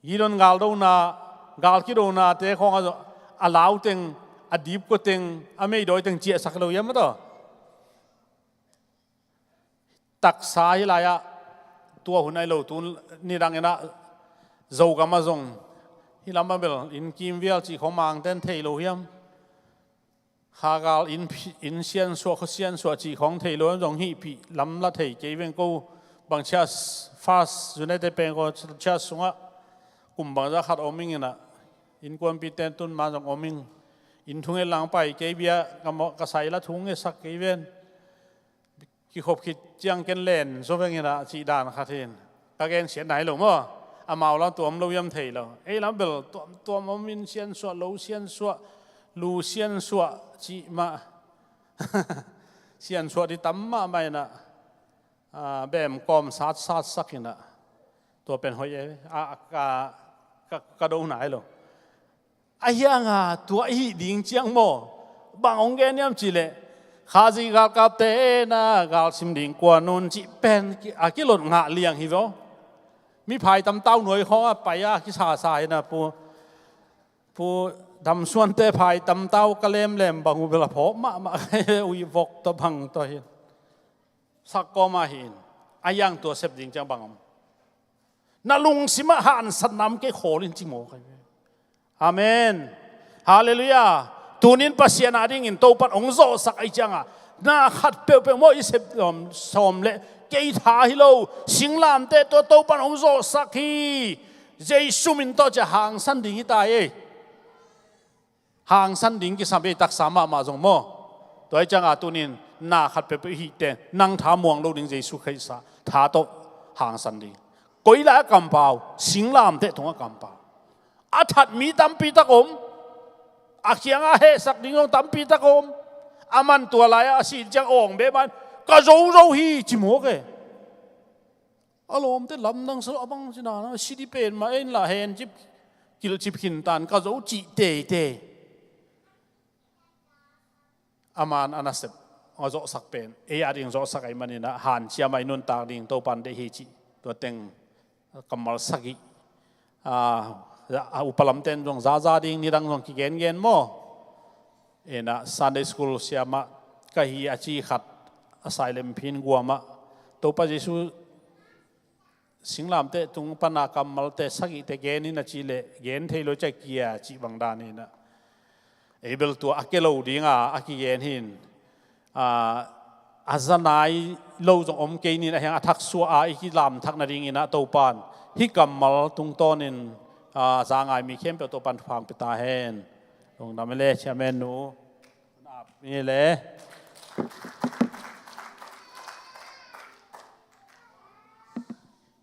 Gideon galdona, gal kidonate khawng a, a lauteng, a dipkuateng, a meidawiteng ciahsak lo hiam a taw? Taksa hi lai-ah tua hun ahi lo, tu nidang inah Zogamah zong hih lamah bel inn kimvial cih khawng Mangten thei lo hiam? Khagal inn, inn siansuah, khua siansuah cih khawng thei lo hiam? Zong hihpih lamla thei kei veng ko. Bang church, First United Pentecost Church sungah kum bangzah khat om ing inah, innkuanpite tun ma zong om ing. Inn thungen lang pai kei, bia ka mawh, ka sai la thung ngetsak kei ven. Kikhop khit ciang ken len zaw veng inah cih dan khat hin. Ka gensiatna hi lo maw? Amau lam tua om lo hiam thei lo. Ei lam bel tuamtuam om, inn siansuah, lo siansuah, lu siansuah cih mah. Siansuah ding tam mahmah inah, a, bem kawm satsatsak inah. Tua pen hoih e, a, ka, ka, ka dona hi lo. A hianga tua i hih ding ciang maw, bang hong gen hiam cihleh, Khazih galkapte na galsim ding kuan un cih pen ki, a kilot ngah liang hi vaw. Mi phaitam tau nuai khawng a pai a kisasa hi na, pu, pu Damsuante phaitam tau ka lemlem bang uh bel a phawk mahmah, ui vok tawh bang tawh hi. Sak kawma hi in, a hiang tua sep ding ciang bang om? Na lungsimah hansatna om kei khawl in ci mawk ahi ve. Amen. Halleluiah. Tunin Pasian a dingin Topan hong zawhsak ahi cianga, na khat peuhpeuh maw i sep sawm, sawm leh kei tha hi lo. Singlamteh tua Topan hong zawhsak hi. Jesu min tawh cia hangsan ding hi ta ei. Hangsan ding kisam ei, taksa mahmah zong maw. Tua hi cianga tunin na khat peuhpeuh i hih teng nang tha muang lo ding, Jesu Khrist a tha tawh hangsan ding. Koi lai a kampau? Singlamteh tungah kampau. A that mi tampi tak om. A kiangah hehsak ding zong tampi tak om. Aman tua lai-ah a sih ciang awng beh mah in, ka zozo hi ci mawk e. A lawmte lamdang sa lo, a bang cina na si dih pen mah ei in lah hencip, kilcip khintan, ka zo cih teitei. Aman a nasep, a zawhsak pen ei a ding zawhsak ahih maninah hanciam a i nuntak ding Topan deih hi cih tua teng kammal sagih. A, a upa lamten zong zaza ding nidang zong kigengen maw? Inah Sunday school siamah ka hi a ci khat a sai lemphin guamah Topa Jesu singlamteh tung pana kammalte sagihte gen in a cih leh gen thei lo, cia kia cih bang dan inah. Ei bel tua a ke lo dinga a kigen hin, a, a za nai lo zong om kei nin, a hiang a thaksuah a i kilamthak nadingin ah Topan hih kammal tungtawnin, a, za ngai mi khempeuh Topan thupha hong pia ta hen. Lungdam e le, chairman nu. Ap ni le.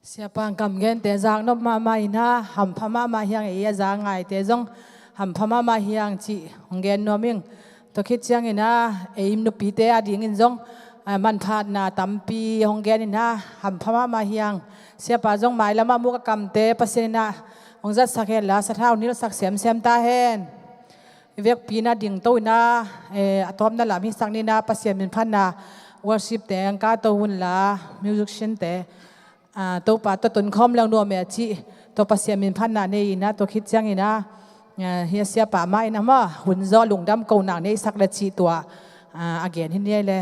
Siapa kamgente zaknop mahmah ina, hampha mahmah hiang, ei a za ngaite zong hampha mahmah hiang cih hong gen nuam ing. Tua khit ciangina ei nupite a dingin zong, a, manphatna tampi hong gen ina, hampha mahmah hiang. Siapa zong mailamah muk a kamte Pasian ina hong zatsak hen la, sathau nilsak semsem ta hen. I vekpi ina dingto ina, e, a tawpna lam hisak nina, Pasian minphatna worship te ang ka to hun la, musician te, a, Topa tawh tonkhawm leng nuam e a cih, tua Pasian minphatna nei ina, tua khit ciangina, a, hia siapa mah ina mah hun zaw lungdam ko nak neisak le cih tua, a, a gen hi ni ei le.